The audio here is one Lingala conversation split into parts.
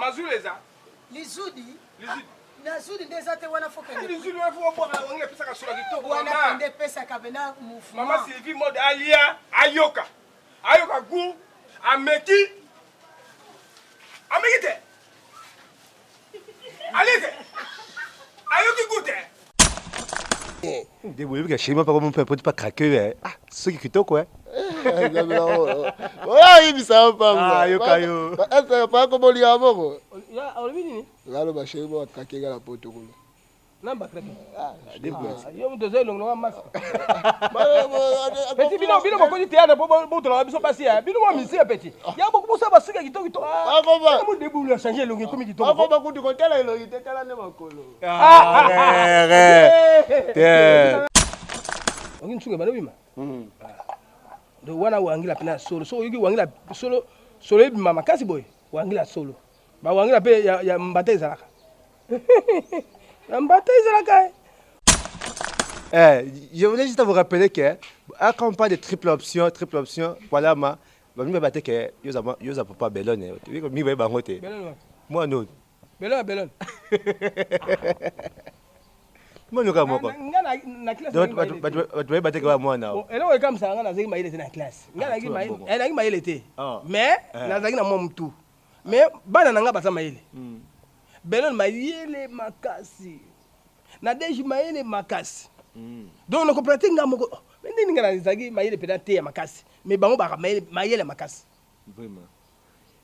Mazulu eza. Lizudi. Lizudi. Na zudi nde eza te wana faut kende. Lizudi wana faut obwaka na wangila epesaka solo kitoko. Wana kende epesaka pena mouvement. Mama Sylvie mode alia ayoka. Ayoka goût ameki. Ameki te. Alie te. Ayoki goût te. Nde boyebi ka chez moi papa mon père pas craquer ah soki kitoko eh. Oyebisa yo pamba. Yoka yo. Papa kobolinga bongo. Olobi nini? Naloba chéri mo akrake nga na poto kuna. Nani bakrake? Yo moto oza elongi nanga masque. Petit bino bino bokoti théâtre po botolaka biso basi ya bino mwa misi ya petit. Ya boko bosala basuki ya kitoko kitoko. Akoma. Mo debout la changer elongi ekomi kitoko. Akoma kutu kotala elongi te tala nde makolo. Te. Ongi nsuka bano bima. Donc wana wangila pena solo. So oyoki wangila solo solo ebima makasi boye. Wangila solo. Ba wangila pe ya, ya mbata ezalaka. ya mbata ezalaka. Eh. Eh, je voulais juste vous rappeler que ah, quand on parle de triple option, voilà ma, ba mi ba te que yoza yoza papa Belone, mi ba bango te. Belone. Moi non. Belone Belone. Moi no ka moko. Nga na na classe. Donc bato ba ba te ka mwana. Bon, eloko ekamwisaka nga nazalaki mayele te na classe. Nga nazalaki mayele, nazalaki mayele te. Mais nazalaki na mwa mutu. Mais bana na nga baza mayele. Belone mayele makasi. Nadege mayele makasi. Donc na comprendre te nga moko. Mais ndenge nga nazalaki mayele pena te ya makasi. Mais bango baka mayele mayele makasi. Vraiment.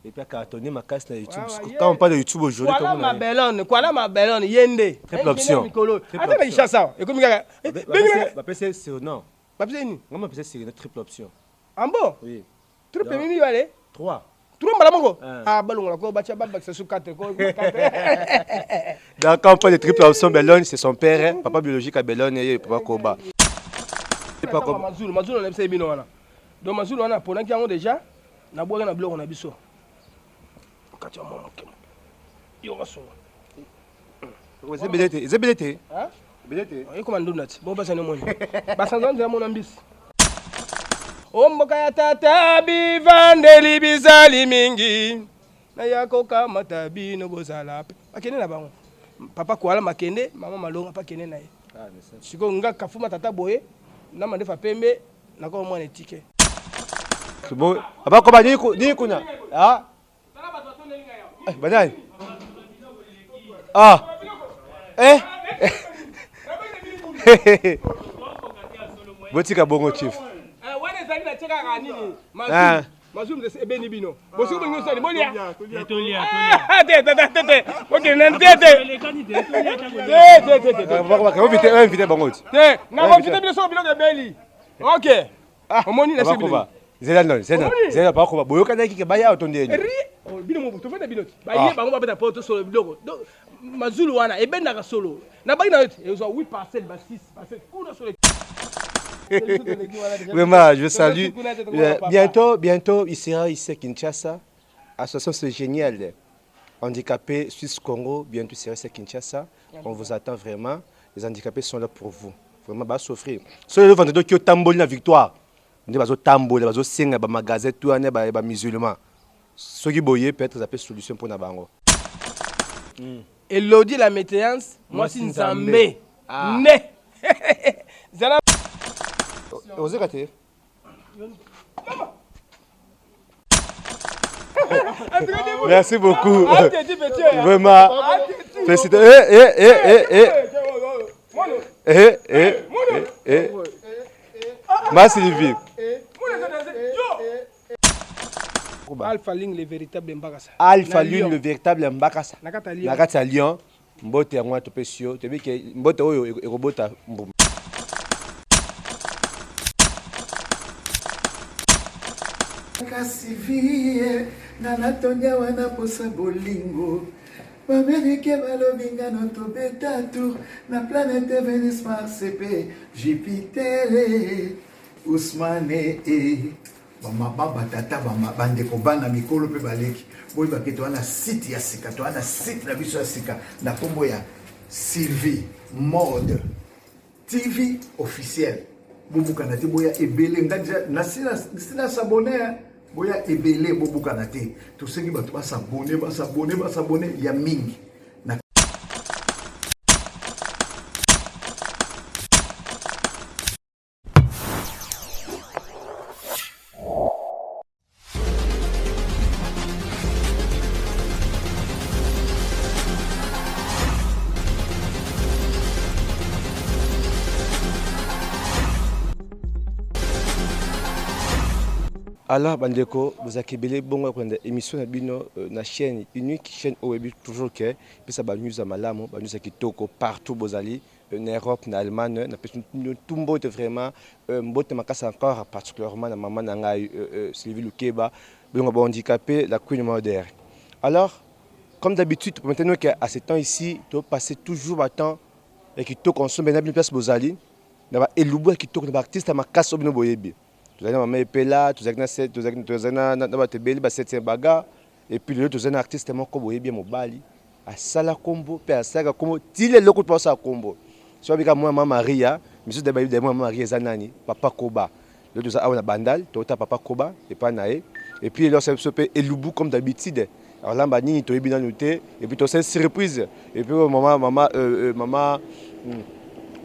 Et puis cartonné makasi na YouTube. Quand on parle de YouTube aujourd'hui, Kwala ma Belone, kwala ma Belone yende. Triple option. Ata na Kinshasa, ekomi kaka. Bapesa surnom. Bapesa nini? Nga bapesa surnom triple option. Ah bon? Oui. Triple mimi bale? 3. 3 mbala moko? Ah balongola ko batia babakisa su 4 ko. Donc quand on parle de triple option Belone, c'est son père, papa biologique à Belone et papa Koba. Papa Mazulu, Mazulu na bisa bino wana. Donc Mazulu wana ponaki yango déjà na bwaka na biloko na biso. Kati ya mwa moke. Yoka solo. Eza ebele te, eza ebele te. Hein? Ebele te. Ekoma ndunda ti. Bon basa nemoni. Basanza nzela mona mbisi. O mboka ya tata bivandeli bizali mingi. Naya kokamata bino bozala pe. Bakende na bango. Papa Kwala makende, mama Malonga pa kende na ye. Sikoyo nga kafuma tata boye na mandefa pembe nakoma mwana etike. Bon, abakoba nini kuna? Ah? Eh, banani? Ah. Eh? Botika bongo chief. Wana ezali na tiekaka nini? Mazulu. Mazulu ebeni bino. Bosi bolingi osali bolia. Te te te te. Bokende na te te. Te te te te. Invité invité bango. Te, na invité bino so biloko ebeli. OK. Omoni na sebi. Zela non, zela. Zela pa ko boyokanaki ke baya to ndeni. Ri bino mo tofanda bino. Baye bango babeta po to solo biloko. Donc Mazulu wana ebendaka solo. Na baki na yo ezwa 8 parcelles ba 6 parcelles kuna solo. Vraiment, je salue. Bientôt, bientôt, il sera ici à Kinshasa. Association c'est génial. Handicapés Suisse Congo, bientôt il sera ici à Kinshasa. On vous attend vraiment. Les handicapés sont là pour vous. Vraiment, bah souffrir. Sur le vendredi qui tamboli la victoire. Nde bazo tambola, bazo senga ba magasin tout wana ba ba musulmans. Soki boye peut-être ça peut solution pour na bango. Elodie la météance, mwasi nzambe. Ne. Zala Ozeka te. Merci beaucoup. Vraiment. Félicitations. Eh, eh, eh, eh, eh. Eh, eh, eh, eh. Ma Sylvie. Alpha Ling le véritable Mbakasa. Alpha Ling le véritable Mbakasa. Na kati ya Lyon. Na kati ya Lyon. Mbote yango topesi yo. Toyebi ke mbote oyo ekobota mbuma. Kasi vie nga natondi awa na posa bolingo bamerike balobi nga no tobeta tour na planète Venus Mars pe Jupiter Ousmane e bamama batata bandeko bana mikolo mpe baleki boyebake toa na site ya sika toa na site na biso ya sika na nkombo ya Sylvie Mode TV officiel bobukana te boya ebele nga deja nasi na s'abonner. Boya ebele bobukana te. Tosengi bato basabone, basabone, basabone ya mingi. Na Alors bandeko bozalaka ebele bongo ya kolanda émission na bino euh, na chaîne unique chaîne oyo oyebi toujours ke epesa ba news ya malamu ba news ya kitoko partout bozali euh, na Europe na Allemagne na pesi bino tout mbote vraiment euh, mbote makasi encore particulièrement na mama na ngai Sylvie Lukeba bilongo ba handicapé la Queen Mother. Alors comme d'habitude maintenant que à ce temps ici to passer toujours ba temps ya kitoko ensemble na bino place bozali na ba elubu ya kitoko na ba artiste ya makasi oyo bino boyebi. Tozali na mama Epela, tozalaki na set, tozalaki tozali na, na, na bato ebele ba septième bagarre et puis lelo tozali na artiste moko boyebi ya mobali asala kombo pe asalaka kombo ti lelo kutu asala kombo. So abika mwana mama Maria, misusu da bayebi da mwana mama Maria eza nani? Papa Koba. Lelo toza awa na Bandal, tokota papa Koba epai na ye. Et puis lelo asala biso pe elubu comme d'habitude. Alamba nini toyebi nanu te et puis tosali surprise et puis mama mama euh, euh, mama hmm,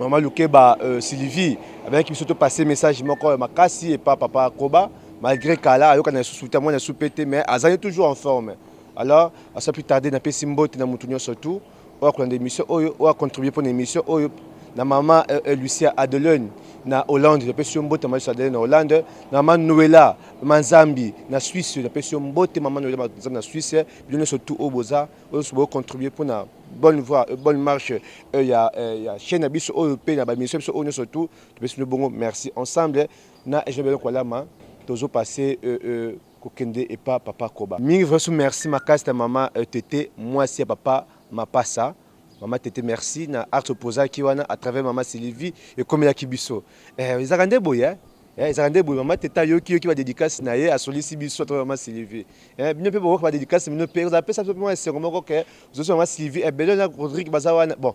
mama Lukeba euh, Sylvie abengaki biso to passer message moko ya makasi epa papa Koba malgré kala ayokana lisusu te amona lisusu pe te mais azali toujours en forme. Alors sans plus tarder napesi mbote na mutu nyonso tout oyo akolanda émission oyo oyo acontribue mpo na émission oyo na mama euh, euh, Lucia Adelone na Hollande napesi yo mbote mama Lucia Adelone na Hollande na mama Noela Manzambi na Suisse napesi yo mbote mama Noela Manzambi na Suisse bino nyonso tout oyo boza oyo nyonso bocontribue mpo na bonne voie euh, bonne marche euh, ya, euh, ya chaîne na biso oyo mpe na bamission biso oyo nyonso tout topesi bino bongo merci ensemble na Jean Belo Kwalama tozo passer euh, euh, kokende epa papa koba. Mingi vraiment merci makasi na mama tete mwasi ya papa mapasa mama tete merci na acte opozaki wana à travers mama Sylvie ekomelaki biso eh, ezalaka nde boye eh, ezalaka nde boye mama tete ayoki yoki ba dédicace na ye asolisi biso à travers mama Sylvie eh, bino mpe bokoka ba dédicace bino mpe ozala pesa biso mpe mwa esengo moko ke ozosi mama Sylvie eh, belo na Rodrigue baza wana bon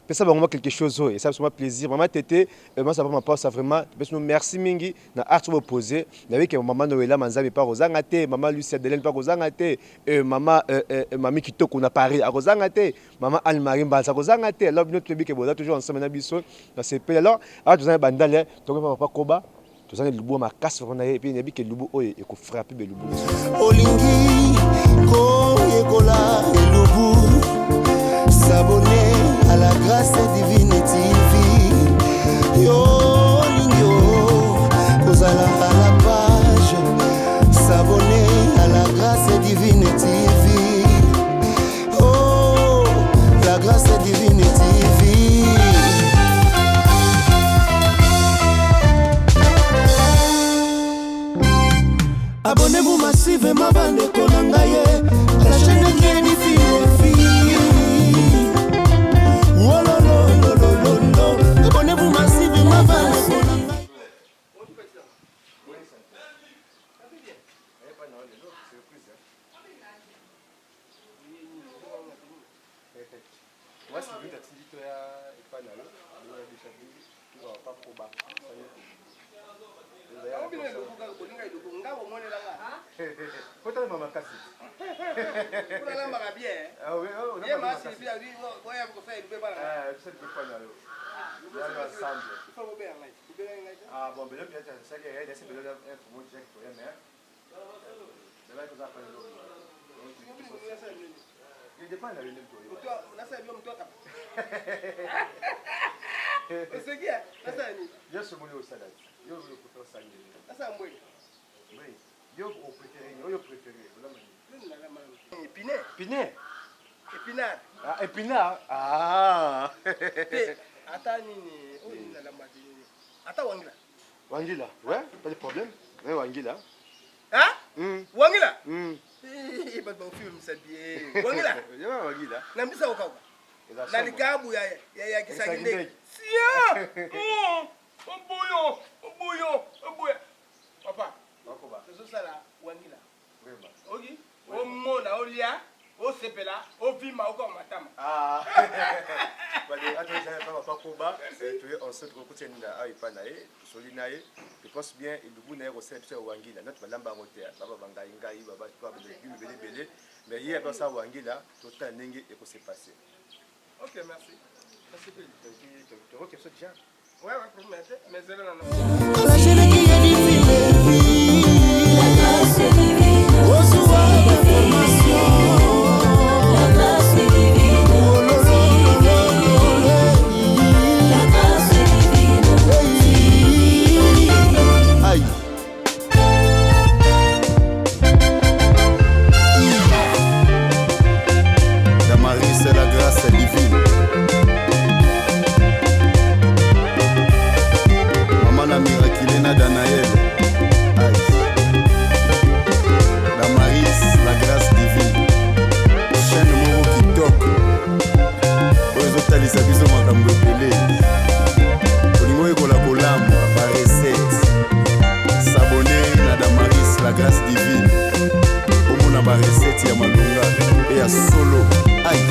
Pesa bango mwa quelque chose oyo esala biso mwa plaisir. Mama Tete, euh, ça va ma ça vraiment. Pesa merci mingi na art oyo posé. Na ke mama Noëlla Manzambi pa kozanga te, mama Lucia Adeline pa kozanga te, euh, mama euh, euh, mami Kitoko na Paris akozanga te, mama Anne-Marie Mbanza akozanga te. Alors bino toyebi ke boza toujours ensemble na biso na sepeli. Alors awa toza na bandale, tokoki papa Koba. Toza na elubu ya makasi vraiment na ye, epuis nayebi ke elubu oyo eko frapper ba elubu misusu. Olingi koyekola elubu, s'abonner à la grâce divine TV. Yo olingi o kozala à la page, s'abonner à la grâce divine TV. Oh, la grâce divine TV. Abonnez-vous massivement bandeko na ngai à la chaîne qui édifie les filles. Wolololololo. Abonnez-vous massivement bandeko na ngai. Ah bon, ben là, Épinard. Ah, épinard. Ah. Ata nini, oyo nini nalambaki nini. Ata wangila. Wangila, ouais, pas de problème. Ouais, Wangila. Hein? Mm. Wangila? Mm. Eh, bato bakofilmisa bien. Wangila? Yeah, Wangila. Na mbisa kokauka. Eza Na somo. likabu ya ya ya kisaki Kisaki ndenge. ndenge. Sia! Oboyo, oboyo, oboyo. Papa, Bakoba. tozosala wangila. Vraiment. Oki? Omona olia, Osepela, ovimba, okoma matama. Ah. Papa Koba, toye ensemble tokokutani na awa epai na ye, tosoli na ye. Je pense bien elubu na ye kosala biso ya wangila nati balamba yango te, baba bangai ngai baba légume ebele ebele, mais ye ape asala wangila, totala ndenge ekose passer. Ok, merci. Merci. Tokoki biso déjà. Ouais, ouais, problème te, mais zela na La chaîne qui édifie les vies. La grâce divine. Ozuwa information. La grâce divine. La grâce divine. Aïe. Damaris, c'est la grâce divine. Mama na Miraculé na Danaël. Aïe. Damaris, la grâce divine. Chaîne moko kitoko. Oyo ezotalisa biso makambo ebele. Olingi oyekola kolamba ba recette. S'abonner na Damaris, la grâce divine. Omona ba recette ya malonga mpe ya solo. Aïe.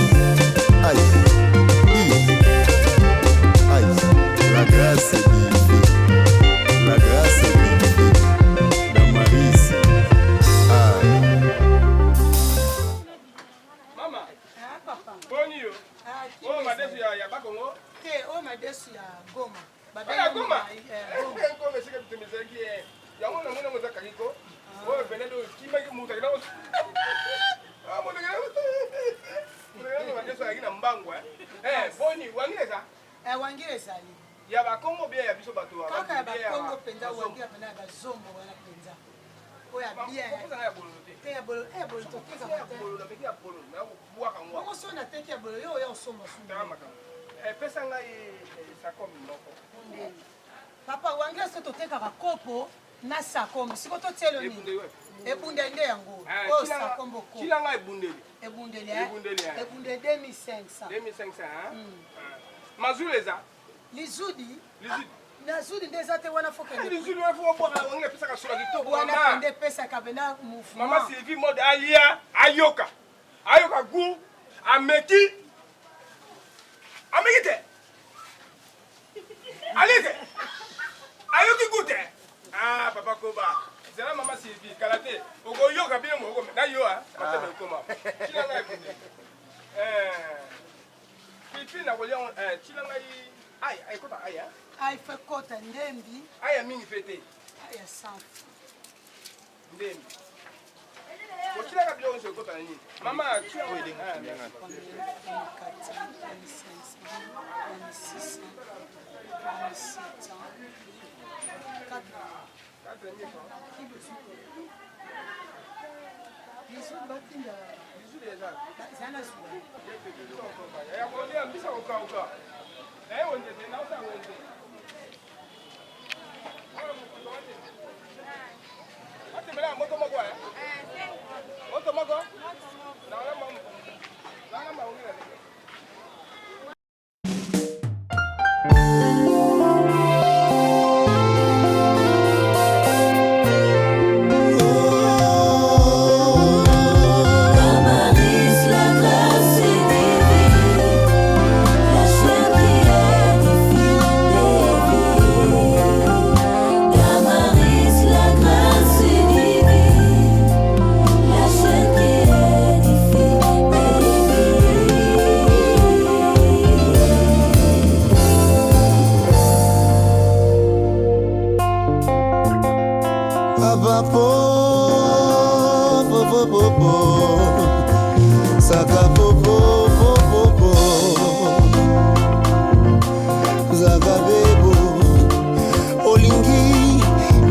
Aïe. I. Aïe. La grâce divine. La grâce divine. Damaris. Ah. Mama, Ah, papa. boni yo? Ah, Oyo madesu ya Bakongo? Te, oyo madesu ya Goma. Oyo ya Goma? Eh, Goma. Goma esika bitumba ezalaki, eh. Yango namoni yango eza kariko. Oyo pene nde okimaki moto akenda Ah, moto akenda madesu azalaki na mbangu, eh. Eh, boni, wangila eza? Eh, wangila ezali. Ya Bakongo bien ya biso bato Kaka ya Bakongo mpenza, wangila mpenza ya bazombo wana mpenza. Oyo ya bien. Kopesa ya bololo te. Te ya bololo, eh, bololo totekaka Ya te. bololo, napeki ya bololo, nakobwaka ngo. Bongo soki nateki ya bololo, yo oya osomba sumba. Tala makambo. Eh, pesa ngai sakombi moko. Papa, wangila soki totekaka kopo na sakombi, siko totielo nini? Ebundeli wapi? Ebundeli nde yango. Ah, Oyo tila sakombi oko. Tila ngai ebundeli. Ebundeli, eh? Ebundeli, eh. Ebundeli 2500. 2500, hein? Ah. Mazulu eza? Lizudi. Lizudi. Na zudi nde eza te wana fo kende. Lizudi wana fo obwaka na wangila epesaka solo kitoko. Wana mama. pende epesaka pena mouvement. Mama Sylvie Mode alia, ayoka. Ayoka goût, ameki. Ameki te. Ali te. Ayoki goût te. Ah, papa Koba. Zela mama Sylvie, kala te. Okoyoka bino moko na yo, ah. Mateme ekoma. Tila ngai ebundeli. Eh. Pipi na kolia, eh, tila ngai ai, ai kota ai, ah. Ai fe kota ndembi. Ai ya mingi pe te. Ai ya sanfu. Ndembi. Otilaka biloko nyonso ekota na nini? Mama, tila ngai. Ah, merci. Ya kolia mbisa kokauka. Na ye wenze te, na osala wenze. Atembela moto moko, eh? Moto moko? Na olamba na olamba ongela te. Damaris, la grâce divine, la chaîne qui édifie les vies. Damaris, la grâce divine, la chaîne qui édifie les vies. Papa po po po po po Saka po po po po po Zaka bebo Olingi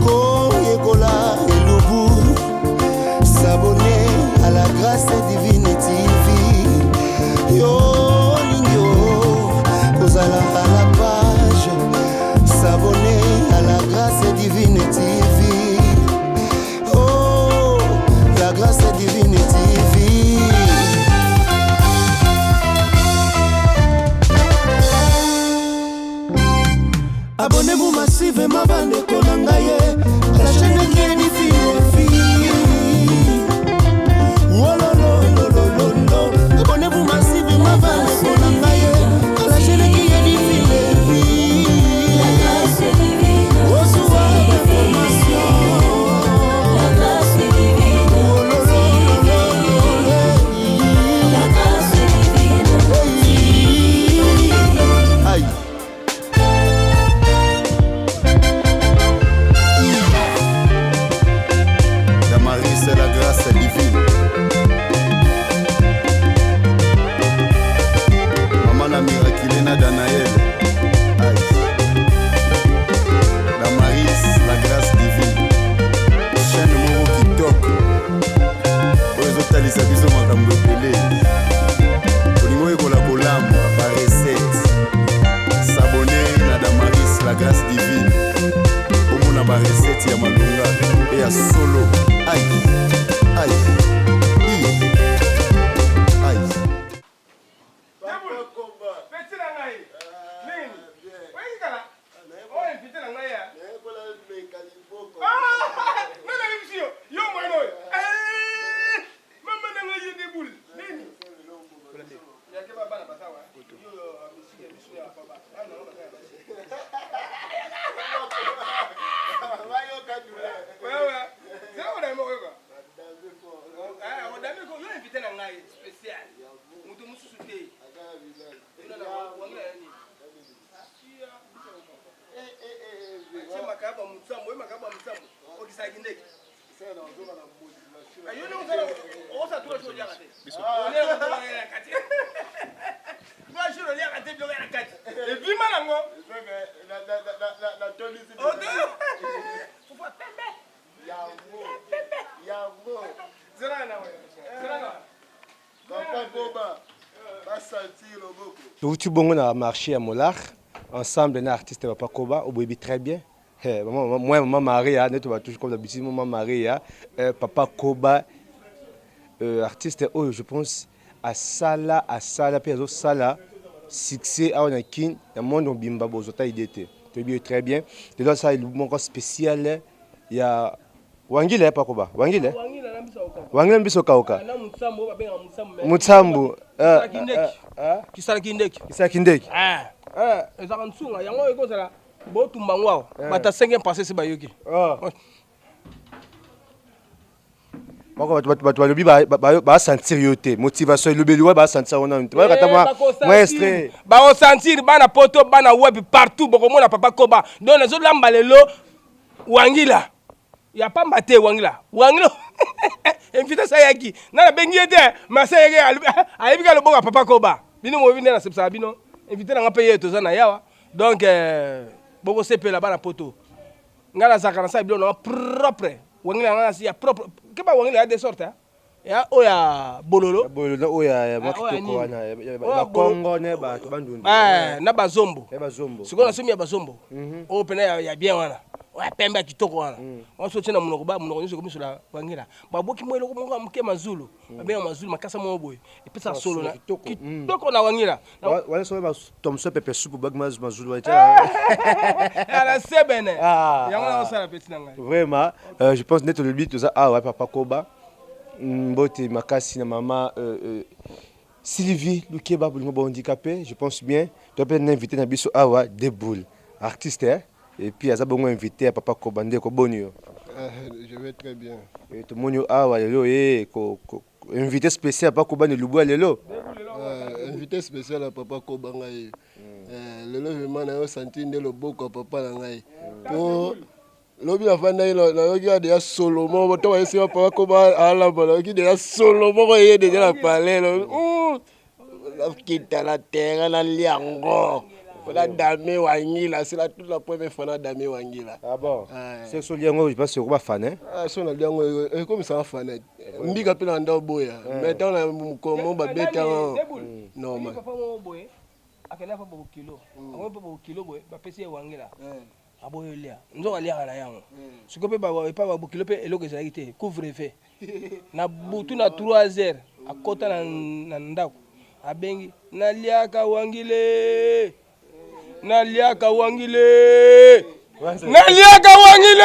koyekola elubu. S'abonner à la grâce divine TV. Yo olingi o kozala à la page. S'abonner à la grâce divine TV. Oh, la grâce divine TV. Ebima nango. Towuti bongo na marche ya Molar ensemble na artiste Papa Koba oyo boyebi très bien eh, maman, moi maman Maria nde toba toujours comme d'habitude maman Maria eh, Papa Koba euh, artiste oyo je pense asala asala mpe azosala succès awa na Kin na monde mobimba bozwa ata idée te toyebi ye très bien lelo asala elubu moko spécial ya Wangila ya pakoba wangila wangila mbiso kauka mutsambu kisalaki ndeki kisalaki ndeki ezalaka nsunga yango ekozala botumba yango awa bato ya 5e passé se bayoki moko bato balobi basentir yo te motivation elobeli wa basentir yango nanu te bayokata mwa extrait bakosentir bana poto bana web partout bokomona papa koba donc nazolamba lelo Wangila ya pamba te wangila wangila invité sayaki na nabengi ye te mais asayaki ayebi ka loboko ya papa koba bino moyebi nde nasepesaka bino invité na nga mpe ye toza na yawa donc euh, bokosepela bana poto nga nazalaka nasala biloko nanga propre wangila nga nasi ya propre keba wangila ya de sorte hein? Ya oyo ya bololo. Ya bololo na oyo ya mwa kitoko wana ya bakongo na bato bandundu. Eh, na bazombo. Ya bazombo. Sikoyo nasomi ya bazombo. Mhm. Oyo pena ya bien wana. Oyo ya pembe ya kitoko wana. Mm. Wana soki otie na monoko ba monoko nyonso ekomisola wangila. Baboki mwa eloko moko ya moke mazulu. Mm. Babenga mazulu makasa moko boye. Epesaka solo na kitoko mm. na wangila. Wana soki ba tomso pepe supu baki mazulu wana. Ala sebene. Ah, Yango na osala petit na ngai. Vraiment, euh, je pense nde tolobi toza awa papa Koba. Mbote makasi na mama euh, euh, Sylvie Lukeba bolingo ba handicapé, je pense bien. Toi pe na invité na biso awa Deboul, artiste hein? Et puis aza bongo invité ya papa Koba ndeko boni yo. Euh, je vais très bien. Et tomoni yo awa lelo eh ko, ko invité spécial papa Koba ne lubwa lelo. Euh, invité spécial ya papa Koba ngai. Mm. Euh, lelo vraiment na yo senti nde loboko ya papa na ngai. Po Lobi nafandaki nayoki kaka deja solo moko to bayesi nga papa koba alamba nayoki deja solo moko eye deja na palais nakita na terrain nalia yango na dame wangila c'est la toute la première fois na dame wangila ah bon c'est so liango je pense que ba fan ah so na liango ekomisaka fan mbika mpe na nda oboya mais ntango na mokomo babeta normal akenda mpe bokilo yango mpe bokilo boye bapesi ye wangila Aboyi olia nzoka aliaka na yango sikoyo mpe epa babokilo mpe eloko ezalaki te couvre feu na butu na 3 heures akota na ndako abengi naliaka wangile naliaka wangile naliaka wangile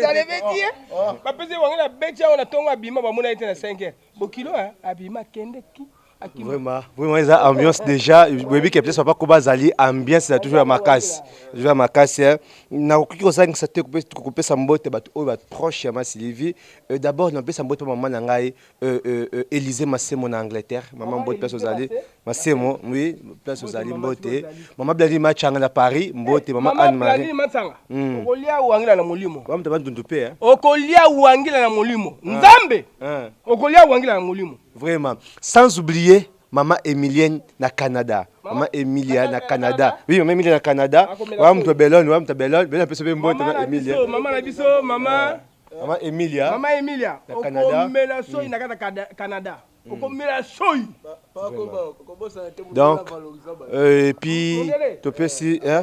zalebeti bapesi ye wangile abeti yango na ntongo abima bamona ye te na 5 heures bokilo abima akendeki Vraiment, vraiment eza ambiance déjà boyebi ke peut-être papa Koba azali ambiance eza toujours ya makasi toujours ya makasi hein. Nakoki kozangisa te kopesa mbote bato oyo ba proche ya ma Sylvie. Euh, d'abord napesa mbote mama na ngai euh, euh, euh, Élysée Masemo na Angleterre, mama mbote place ozali Masemo, oui, place ozali mbote. Mama Blandi Machanga na Paris, mbote mama Anne Marie. Blandi Machanga. Hmm. Okolia wangila na molimo. Ba mutu bandundu pe hein. Okolia wangila na molimo. Nzambe. Okolia wangila na molimo. Vraiment. Sans oublier maman Emilienne na Canada. Maman Emilia na Canada. Oui, maman Emilia na Canada. Wa mutu Belon, wa mutu Belon, Belon pesa pe mbote maman Emilia. Maman na biso, maman Maman Emilia. Maman Emilia. Na Canada. Okomela soyi na kata Canada. Okomela soyi. Donc euh, et puis topesi hein?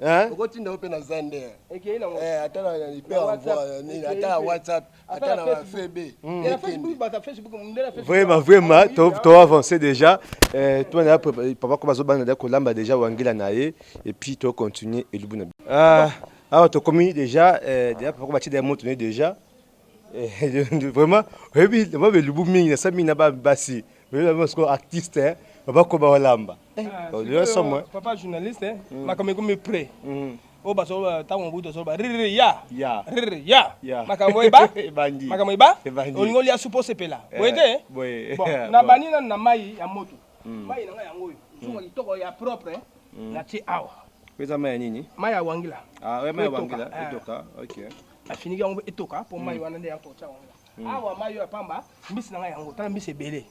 Hein? Okotinda yo pe na zande. Eh, ata na hyper envoi nini, ata na WhatsApp. ata na fb hmm. vraiment vraiment to, to avancer déjà euh, to na papa ko bazo banda kolamba déjà wangila na ye et puis to continuer elubu na ah awa tokomi déjà euh, déjà papa ko batie des moto déjà eh, vraiment oyebi vraiment belubu mingi nasa mingi na basi sikoyo artiste papa koba olamba eh, ah, papa journaliste makambo ekomi près hmm. Oyo bazo tango Mobutu azoloba rire ya ya rire ya ya makambo eba ebandi makambo eba ebandi olingi olia supu osepela eh, boye te boye bon na bandi nanu na mayi ya moto mm. mayi na ngai yango oyo zunga mm. kitoko ya propre mm. natie awa eza mayi ya nini mayi ya wangila ah, ouais, mayi ya wangila etoka eh. Ok. Nafiniki yango etoka mpo mai wana nde ya totya yango. Awa mai oyo ya pamba, mbisi na ngai yango, tala mbisi ebele.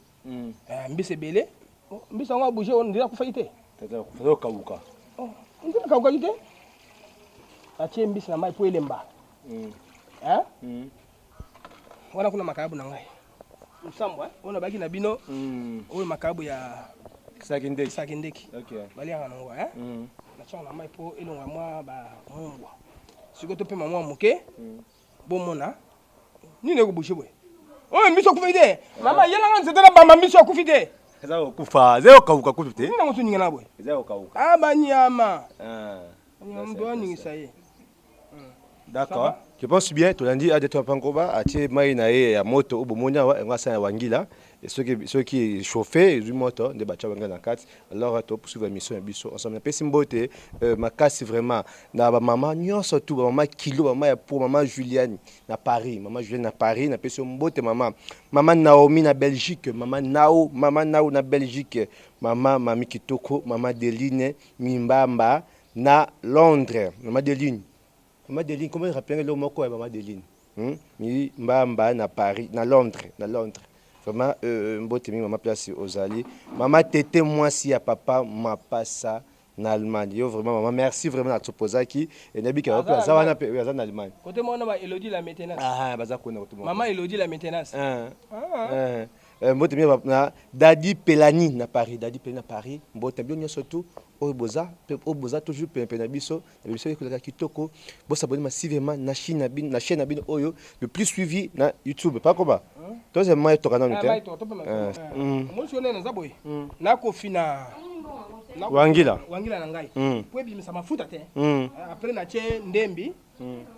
Eh, mbisi ebele. Oh, mbisi yango abouge oyo ndela akufaki te. Tata akufa okauka. Oh, ndela akaukaki te. Atie mbisi na mai mpo elemba. Hein? Wana kuna makayabu na ngai. Losambo, eh? Oyo nabaki na bino, oyo makayabu ya Sakindeki. Sakindeki. Okay. Baliaka nango, eh? Natiaka na mai mpo elonga mwa ba mumbwa. Sikoyo topema mwa moke, bomona nini ekobouge boye. Oyo mbisi akufi te. Mama yelanga nzete na bamba mbisi akufi te. Eza kokufa, eza kokauka kutu te. Nini yango toninga na boye? Eza kokauka. Ah banyama. Ah. Banyama mpo aningisa ye. D'accord. Je pense bien, tolandi ade to pankoba atie mai na ye ya moto oyo bomoni awa yango asala ya wangila et soki soki chauffe ezwi moto nde batia wangila na kati. Alors to poursuivre émission ya biso ensemble. Napesi mbote makasi vraiment na ba mama nyonso tout, ba mama kilo, ba mama ya po, mama Juliane na Paris, mama Juliane na Paris, napesi yo mbote mama. Mama Naomi na Belgique, mama Nao, mama Nao na Belgique, mama Mami Kitoko, mama Deline Mimbamba na Londres, mama Deline. Mama Deline, comment rappeler le moko ya mama Deline? Mi Mbamba na Paris, na Londres, na Londres. Vraiment mbote mingi mama place ozali. Mama Tete mwasi ya papa Mapasa na Allemagne. Yo vraiment mama merci vraiment na topozaki. Et nabi ka Aza aza wana Allemagne. pe aza na Allemagne. Côté mona ba Elodie la maintenance. Ah baza kuna côté moko. Mama Elodie la maintenance. Ah. Ah. Ah. Mbote mingi na Dadi Pelani na Paris, Dadi Pelani na Paris. Mbote bino nyonso tout oyo boza pe oyo boza toujours pene pene na biso. Na biso ekolaka kitoko. Bo s'abonner massivement na chaîne na bino, na chaîne na bino oyo le plus suivi na YouTube. Pas koba. Toze mai toka nanu te. Omoni sikoyo ndenge naza boye nakofina Wangila. Wangila na ngai po ebimisa mafuta te. Après natie ndembi,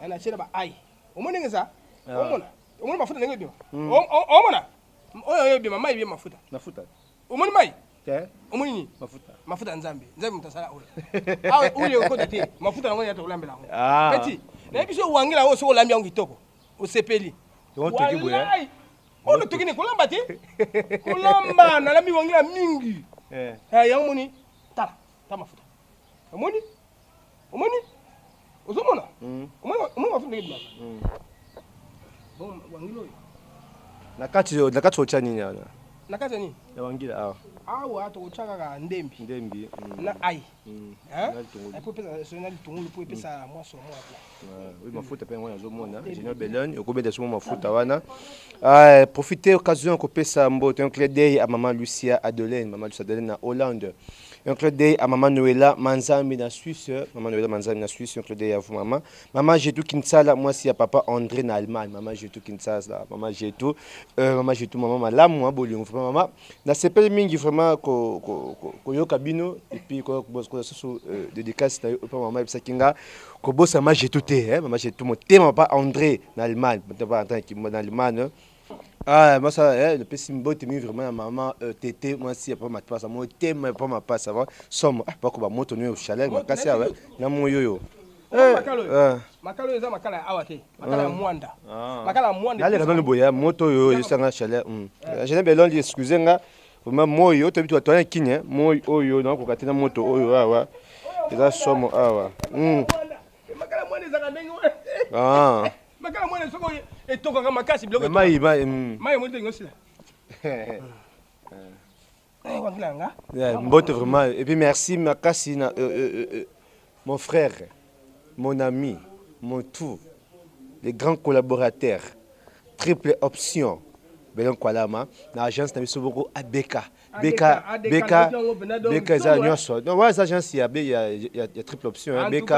natie na ba ail. Omoni ndenge eza? Omona? Omoni mafuta ndenge ebima? Omona? Oyo oyo ebima mai ebima mafuta. Mafuta. Omoni mai? Te. Omoni nini? Mafuta. Mafuta ya Nzambe. Nzambe moto asala oyo. Awa oyo ekota te. Mafuta yango ya tokolambela yango. Ah. Petit, nayebi so wangila oyo soki olambi yango kitoko, osepeli. Yango toki boye. Wallahi. Oyo toki ne kolamba te. Kolamba nalambi wangila mingi. Eh. Eh, yango moni tala, tala mafuta. Omoni? Omoni? Ozomona? Omoni omoni mafuta ndenge ebimaka. Bon, wangila oyo. Na kati otya nini wana? Na kati ya nini? Ya wangila awa. Awa tokotya kaka ndembi. Ndembi. Na ail. Hein? Na litungulu. Po epesa soki na litungulu po epesa mwa somo ya bien. Oui, mafuta pe yango nazomona. Junior Belone, okobeta somo mafuta wana. Ah, profiter occasion kopesa mbote un clin d'œil à maman Lucia Adeline, maman Lucia Adeline na Hollande. Un clin d'œil à maman Noëlla Manzambi na Suisse, maman Noëlla Manzambi na Suisse, un clin d'œil à vous maman. Maman Jetou Kinsala, mwasi ya papa André na Allemagne, maman Jetou Kinsala, maman Jetou, maman Jetou, maman malamu hein, bolingo vraiment maman. Nasepeli mingi vraiment ko ko ko koyoka bino et puis ko ko ko susu dédicace na yo pa maman ebisaki nga kobosa maman Jetou te hein, maman Jetou motema papa André na Allemagne, motema papa André na Allemagne. Ah, moi ça, eh, le petit mbote mingi vraiment na maman Tete, mwasi ya papa Mapasa, motema ya papa Mapasa, va somo, ah, bako ba moto nyo chaleur makasi awa na moyoyo. Eh, makala oyo. Makala oyo eza makala ya awa te, makala ya Mwanda. Makala ya Mwanda. Naleka nanu boye, moto oyo esanga chaleur. Jeune Belongi, excusez nga, vraiment moyo oyo toyebi toya kini, hein, moyo oyo nakokoka te na moto oyo awa. Eza somo awa. Makala ya Mwanda ezalaka ndenge wana. Ah. Makala ya Mwanda soki etokaka makasi biloko. Mai mai. Mai omoni te ngosila. Eh, wangila nga. Yeah, mbote vraiment. Et puis merci makasi na mon frère, mon ami, mon tout, les grands collaborateurs, triple option. Belon Kwalama na agence na biso boko ABK. BK BK BK eza nyonso. Non, ouais, agence ya B ya ya, ya triple option hein. BK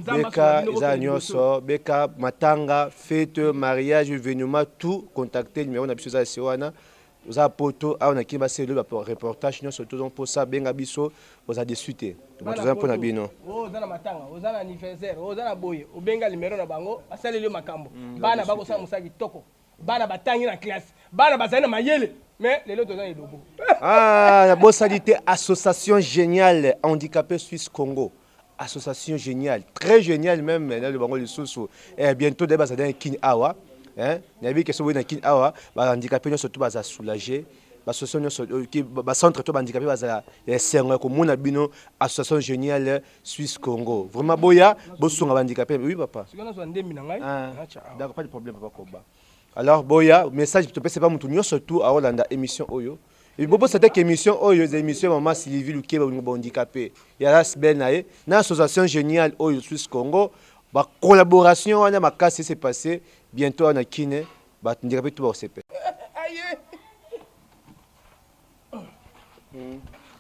BK eza nyonso, BK matanga, fête, mariage, événement, tout contacter numéro na biso eza se wana. Oza poto awa na kin basala ba reportage nyonso tozo mposa benga biso oza déçu te. Donc toza mpona bino. Oza na matanga, oza na anniversaire, oza na boye, obenga numéro na bango, basaleli yo makambo. Bana bakosala mosala kitoko. Bana batangi na classe, bana bazali na mayele, mais lelo toza na elobo. Ah, nabosani te association géniale handicapé Suisse Congo. Association géniale, très géniale même na bango lisusu. Eh bientôt d'ailleurs bazali na kin awa. Hein, nayebi ke soki na kin awa, ba handicapé nyonso tout baza soulager. Ba association nyonso ba centre to ba handicapé bazala ya esengo ya komona bino association géniale Suisse Congo. Vraiment boya bosunga ba handicapé. Oui papa. Sikoyo nazwa ndembi na ngai. Ah, d'accord, pas de problème papa Koba. Alors boya message topesa pa mutu nyonso tout aolanda émission oyo. Bobosa te que émission oyo eza émission ya mama Sylvie Lukeba bolingo ba handicapé ya Asbel na ye na association géniale oyo Suisse Congo ba collaboration wana makasi s'est passé bientôt awa na Kin ba handicapé tout bakosepela.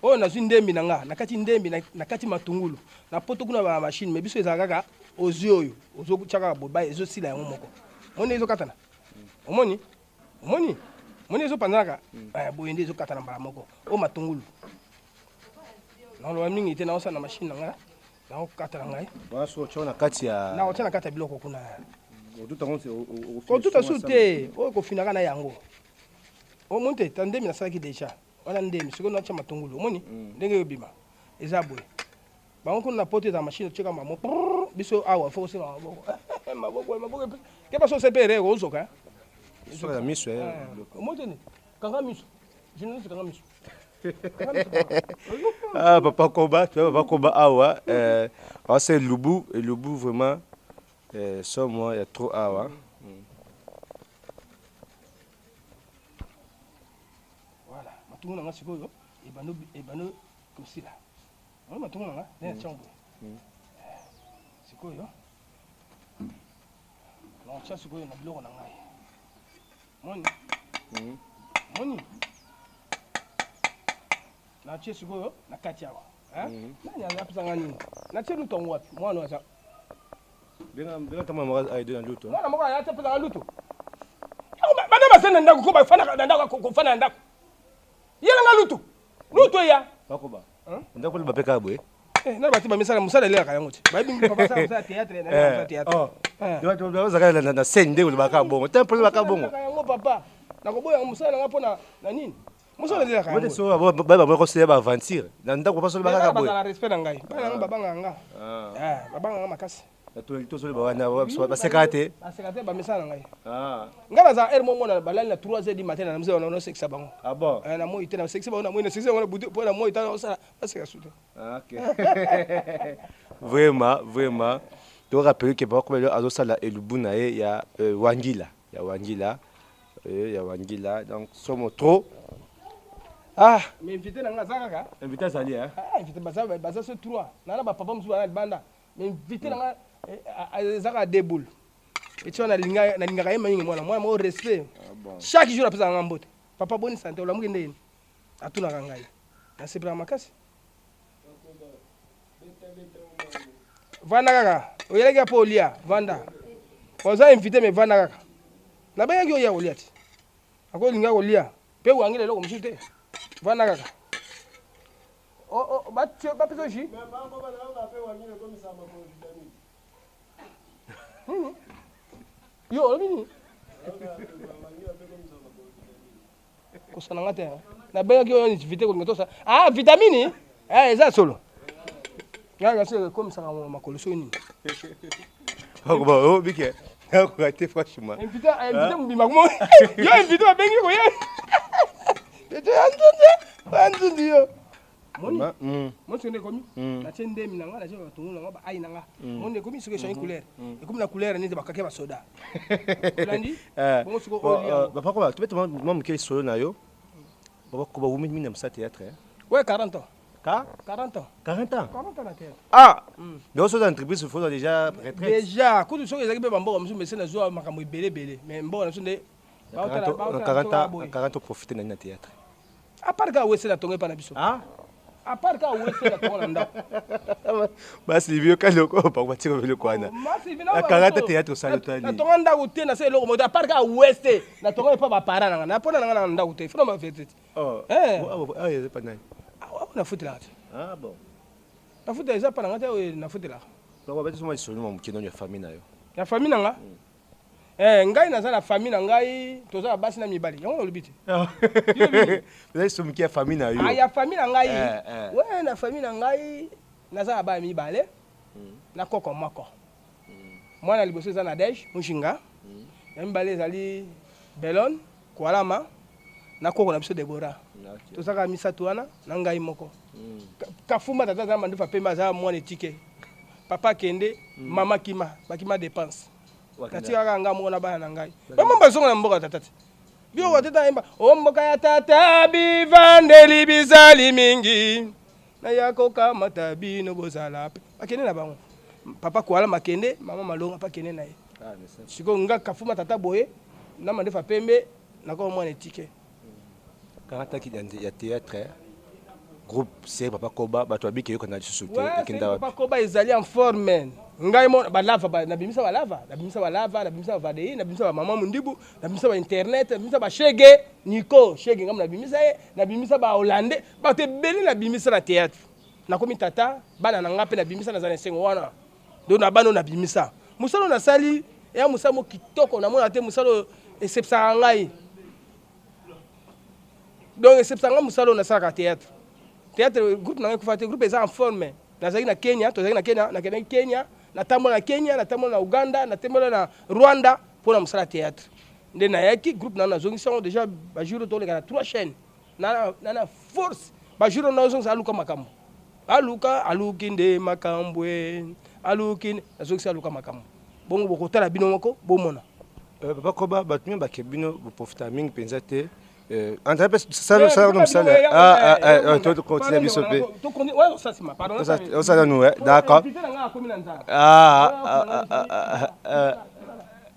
Oyo nazwi ndembi na nga nakati ndembi nakati matungulu na poto kuna ba machine mais biso ezalaka kaka ozwi oyo ozotia kaka boye ezosila yango moko omoni ezokatana omoni omoni omoni ezopanzanaka eh, boye nde ezokatana mbala moko oyo matungulu nakoloba mingi te naosala na machine na nga nakokata na ngai na kati ya nakotia na kati ya biloko kuna kotuta su te oyo kofinaka na yango omoni te ta ndemi nasalaki deja wana ndemi sikoyo natia matungulu omoni ndenge eyobima eza boye bango kuna na poto eza machine otieka mamo biso awa fo kosenga maboko maboko maboko ke baso sepere ozoka na miso omoni te kanga miso journaliste kanga miso. Ah papa Koba, tu vois papa Koba awa euh ah, c'est Lubu, et Lubu vraiment euh so moi il y a trop awa. Voilà, matungu na nga sikoyo ebando ebando kosila. Oyo matungu na nga nde na tiango boye. Sikoyo naotya sikoyo na biloko na ngai. Moni? Moni? Natie sikoyo na kati awa. Nani apesa nga nini? Natie lutu yango wapi? Mwana aza. Benga benga tama moko aide na lutu. Mwana moko aya apesa nga lutu. Bana basali na ndako ko bafanda na ndako kofanda na ndako. Yela nga lutu. Lutu eya. Bakoba. Ndako loba pe kaka boye. Eh, na bati ba misala musala elelaka yango te. Bayebi papa sala musala théâtre na musala théâtre. Oh. Bazaka na scène nde olobaka bongo. Te mpo olobaka bongo. Yango papa. Nakoboya musala na nga mpo na nini? Musala elelaka yango. So ba ba ba ko ba aventure. Na ndako papa solo kaka boye. Bazala respect na ngai. Bana nga babanga nga. Eh, babanga nga makasi. Tozoloba wana baseka te. Baseka te bamesana na ngai. Ngai nazala heure moko mona balali na 3 heures du matin na mzee wana osekisa bango. Ah bon? Eh, na moi te na sekisa bango na moi na sekisa bango na butu po na moi tala osala baseka su te. Ah, ok. Vraiment, vraiment. To rappeler que papa Kobelo azosala elubu na ye ya Wangila, ya Wangila, ya Wangila. Donc somo trop. Ah! Mais invité na ngai aza kaka. Invité azali hein? Ah, invité baza baza so 3. Na na ba papa mosusu baza libanda. Mais invité na nga eza kaka deux boules. Eti wana nalingaka ye mingi mwana mwana moko respect. Chaque jour apesaka nga mbote. Papa boni sante olamuki ndenge nini? Atunaka ngai. Nasepelaka makasi. Vanda kaka. Oyelaki mpo olia, vanda. Oza invité mais vanda kaka. Nabengaki oya kolia te. Akolinga kolia pe wangela eloko mosusu te. Vanda kaka. Oh, oh, bapesa yo jus? Nini? Yo olobi nini? Kosana nga te. Nabengaki yo invité kolinga tosa. Ah, vitamine? Eh, eza solo. Nga kasi ekomisaka makolo soki nini? Oh, bike. Nakoka te franchement. Invité, invité mobima mo. Yo invité babengi koya. Yo ya nzunzi, ya nzunzi yo. Moni, moni soki nde ekomi, natie ndemi na nga, natie matungulu na nga, ba ail na nga. Moni nde ekomi soki echange couleur. Ekomi na couleur neti ba kake ba soda. Olandi? Bongo sikoyo olia yango. Papa Koba, tobeta mwa moke lisolo na yo. Papa Koba, wumeli mingi na mosala théâtre. Ouais, 40 ans. Ka? 40 ans. 40 ans? 40 ans na théâtre. Ah! Donc soki oza entreprise, faut ozwa déjà retraite. Déjà, kutu soki ezalaki mpe ba mboka mosusu, mais se nazwa makambo ebele ebele. Mais mboka na biso nde baotala baotala boye. Na 40 ans profiter na nini na théâtre? À part kaka wese na tongo epa na biso. Ah? À part kaka wese na tongo na ndako. Ba Sylvie yoka loko bango batika biloko wana. Na 40 théâtre osali otali. Na tonga ndako te na sala eloko moko te à part kaka wese na tonga epa ba parents na nga. Na pona na nga na ndako te. Faut na ba vérité. Oh. Eh. Ah, eza pa nani? Ah, na futelaka te. Ah bon. Na futela eza pa na nga te oyo na futelaka. Donc ba biso lisolo mwa moke ya famille na yo. Ya famille na nga? Eh, ngai naza na famille na ngai, toza na basi na mibali. Yango nalobi te. Eza lisolo moke ya famille na yo. Ah, ya famille na ngai. Eh, eh. Ouais, na famille na ngai naza na bana mibale na koko moko. Mwana liboso eza Nadège Mujinga. Ya mibale ezali Belone Kualama. Na koko na biso Deborah. Toza kaka misatu wana na ngai moko. Kafumba tata aza mandufa pembe aza mwana etike. Papa akende, mama akima, bakima depense. Natika kaka ngai moko na bana na ngai. Ba mama bazonga na mboka tata te. Biloko tata ayemba, o mboka ya tata bivandeli bizali mingi. Naya kokamata bino bozala pe. Bakende na bango. Papa Kuala makende, mama Malonga pa kende na ye. Sikoyo nga Kafuma tata boye na mandefu ya pembe nakoma mwana etike. Karataki ya théâtre groupe série Papa Koba bato babiki eyokana lisusu te ekenda wapi? Papa Koba ezali en forme. Ngai mo balava nabimisa balava, nabimisa balava, nabimisa bavadei, nabimisa ba mama Mundibu, nabimisa ba internet, nabimisa ba shege Nico shege ngai nabimisa ye, nabimisa ba hollandais, bato ebele nabimisa na théâtre. Nakomi tata, bana na ngai mpe nabimisa, nazala na esengo wana. Donc na bana oyo nabimisa. Mosala oyo nasali eya mosala moko kitoko, namona te mosala oyo esepisaka ngai. Donc esepisaka ngai mosala oyo nasalaka théâtre. Théâtre groupe na ngai ekufa te, groupe eza en forme. Nazalaki na Kenya, tozalaki na Kenya, nakendaki Kenya, natambola na Kenya, natambola na Uganda, natambola na Rwanda mpo na mosala théâtre. Nde nayaki groupe na ngai nazongisi yango déjà ba jours oyo toleka na 3 chaînes. Na na force ba jours oyo nazongisa aluka makambo. Aluka aluki nde makambo e aluki nazongisi aluka makambo. Bongo bokotala bino moko bomona. Papa Koba bato mingi bake bino boprofita mingi mpenza te. André mpe sala no mosala tokontinue biso mpe osala nu d'accord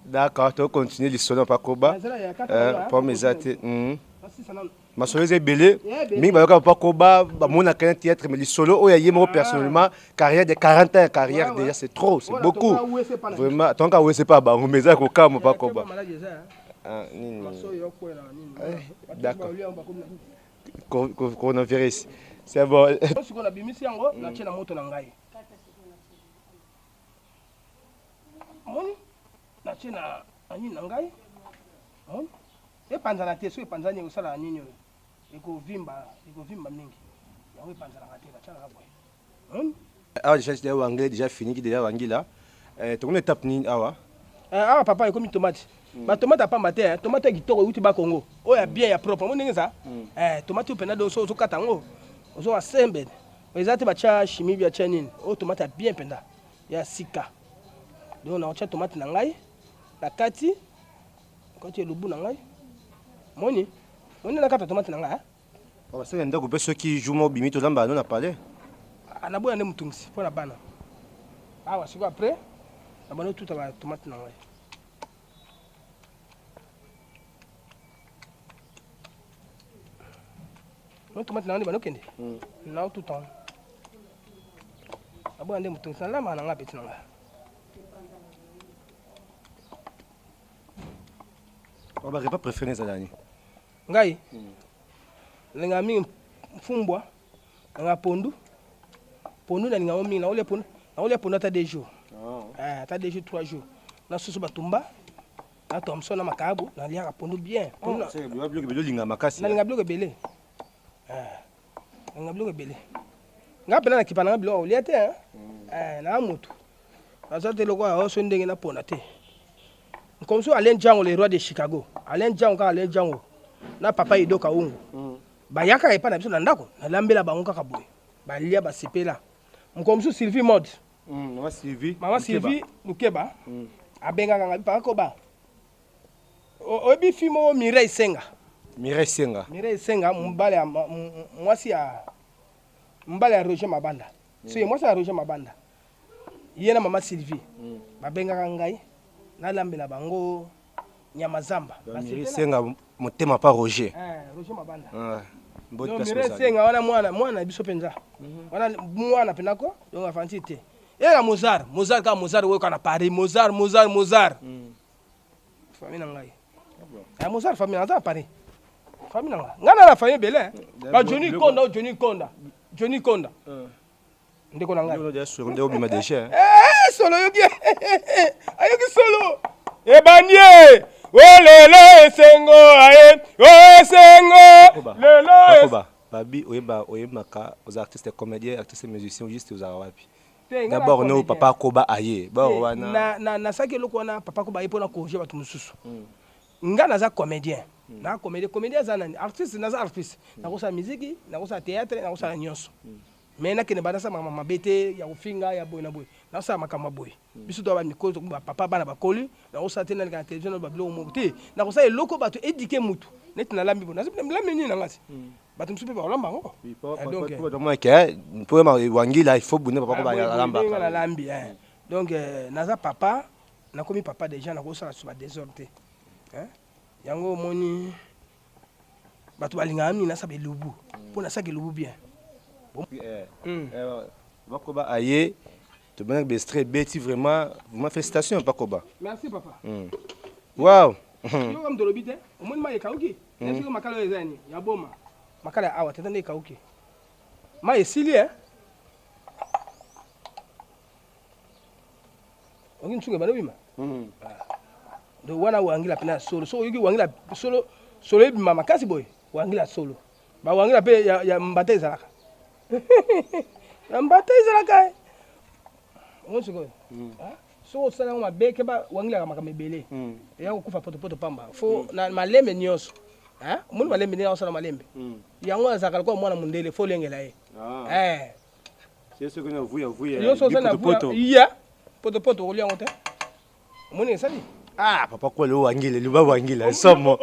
d'accord tokontinue lisolo papa Koba problème eza te. Masolo eza ebele mingi bayoka papa Koba bamonaka na théâtre mais lisolo oyo ye moko personnellement carrière de 40 ans ya carrière déjà c'est trop, c'est beaucoup vraiment. Tonka wese pa bango mais eza kokamwa papa Koba. Nini d'accord coronavirus c'est bon. Sikoyo nabimisi yango natie na moto na ngai moni natie na nini na ngai moni epanzana te. Soki epanzani ekosala nini oyo ekovimba, ekovimba mingi. Yango epanzanaka te, batiakaka boye moni. Awa déjà déjà wangila déjà fini ki déjà wangila. Tokomi étape nini awa? Awa papa ekomi tomate. Ba tomate ya pamba te, tomate ya kitoko euti ba Congo oyo ya bien ya propre. Omoni ndenge eza tomate oyo mpenza do so ozokata yango ozoka sembe eza te batia chimie batia nini. Oyo tomate ya bien mpenza ya sika. Donc nakotia tomate na ngai na kati kati elubu na ngai. Moni moni nakata tomate na ngai. Basali ya ndako mpe soki jour moko obimi tozambala no na palais. Naboya nde motungisi mpo na bana awa. Sikoyo après nabandi otuta ba tomate na ngai. No tomate na ngai nde banokende naotuta. Naboya nde motungisi, nalambaka na ngai peti na ngai. Ba repas préféré ezala nini? Ngai nalingaka mingi mfumbwa, nalingaka pondu. Pondu nalinga yango mingi, nakolia pondu, nakolia pondu ata 2 jours, ata 2 jours 3 jours na soso batumba na thomson na makayabu. Naliaka pondu bien. Biloko ebele olinga makasi. Nalinga biloko ebele, nalinga biloko ebele. Nga mpena nakipa nanga biloko kolia te. Naa motu naza te lokola oyo so ndenge napona te. Comme so Alain Django, le roi de Chicago, Alain Django kaka Alain Django na papa Edo Kaungu bayaka epai na biso na ndako, nalambela bango kaka boye, balia basepela. Mokolo mosusu Sylvie Mode, Mama Sylvie, mama Sylvie Lukeba abengaka ngai papa Koba. Oyebi fi moko Mireille Senga? Mireille Senga. Mireille Senga mobali ya mwasi ya mobali ya Roger Mabanda. So mwasi ya Roger Mabanda ye na mama Sylvie babengaka ngai nalambela bango nyama zamba. Mireille Senga motema pa Roger. Roger Mabanda. Mireille Senga wana mwana mwana na biso mpenza wana mwana mpenza ko donc afanti te ye na Mozart. Mozart kaka Mozart oyo kaka na Paris. Mozart, Mozart, Mozart famille na ngai ya Mozart, famille naza na Paris, famille na ngai. Ngai na na famille ebele ba Johnny Konda, oyo Johnny Konda, Johnny Konda ndeko na ngai. Nde obima déjà. Solo yoki ayoki solo ebandi ye o lelo esengo aye o esengo lelo. Babi oyeba oyebaka oza artiste comédien, artiste musicien, juste ozalaka wapi d'abord? No papa Koba aye bor wana. Nasalaki eloko wana papa Koba aye mpona corriger bato mosusu. Nga naza comédien. Na comédie, comédie aza nani? Artiste, naza artiste. Nakosala miziki, nakosala théâtre, nakosala nyonso. Mais nakende banda nasala makambo mabe te ya kofinga ya boye na boye. Nasala makambo ya boye. Biso toza ba mikolo, ba papa bana bakoli, nakosala te naleka na télévision naloba biloko moko te. Nakosala eloko bato éduquer mutu. Neti nalambi boye. Nalambi nini na nga ti? Bato mosusu mpe bakolamba yango. Donc, mpo wangila il faut bunda papa ko balamba. Nalambi. Donc naza papa, nakomi papa déjà, nakosala so ba désordre te. Yango omoni bato balingaka mingi nasala elubu mpo nasalaka elubu bien. Bakoba aye tomonaki bestre ebeti vraiment, vraiment félicitation Pakoba. Merci papa. Wow. Yoka moto olobi te, omoni mai ekauki. Soki makala oyo eza nini ya boma makala ya awa tata nde ekauki, mai esili e oki nsunga ebanda obima. Donc wana wangila mpena ya solo. Soki oyoki wangila solo solo ebima makasi boye, wangila solo. Bawangila mpe ya mbata ezalaka, ya mbata ezalaka. Omoni sikoyo, soki osala yango mabe, keba, wangilaka makambo ebele eya kokufa potopoto pamba. Fo na malembe nyonso. Omoni malembe ndenge osala malembe yango, azalaka lokola mwana mondele, fo olengela ye. Yo so oza na ya potopoto, okolia yango te. Omoni esali. Ah papa, kwele wangile luba, wangila somo.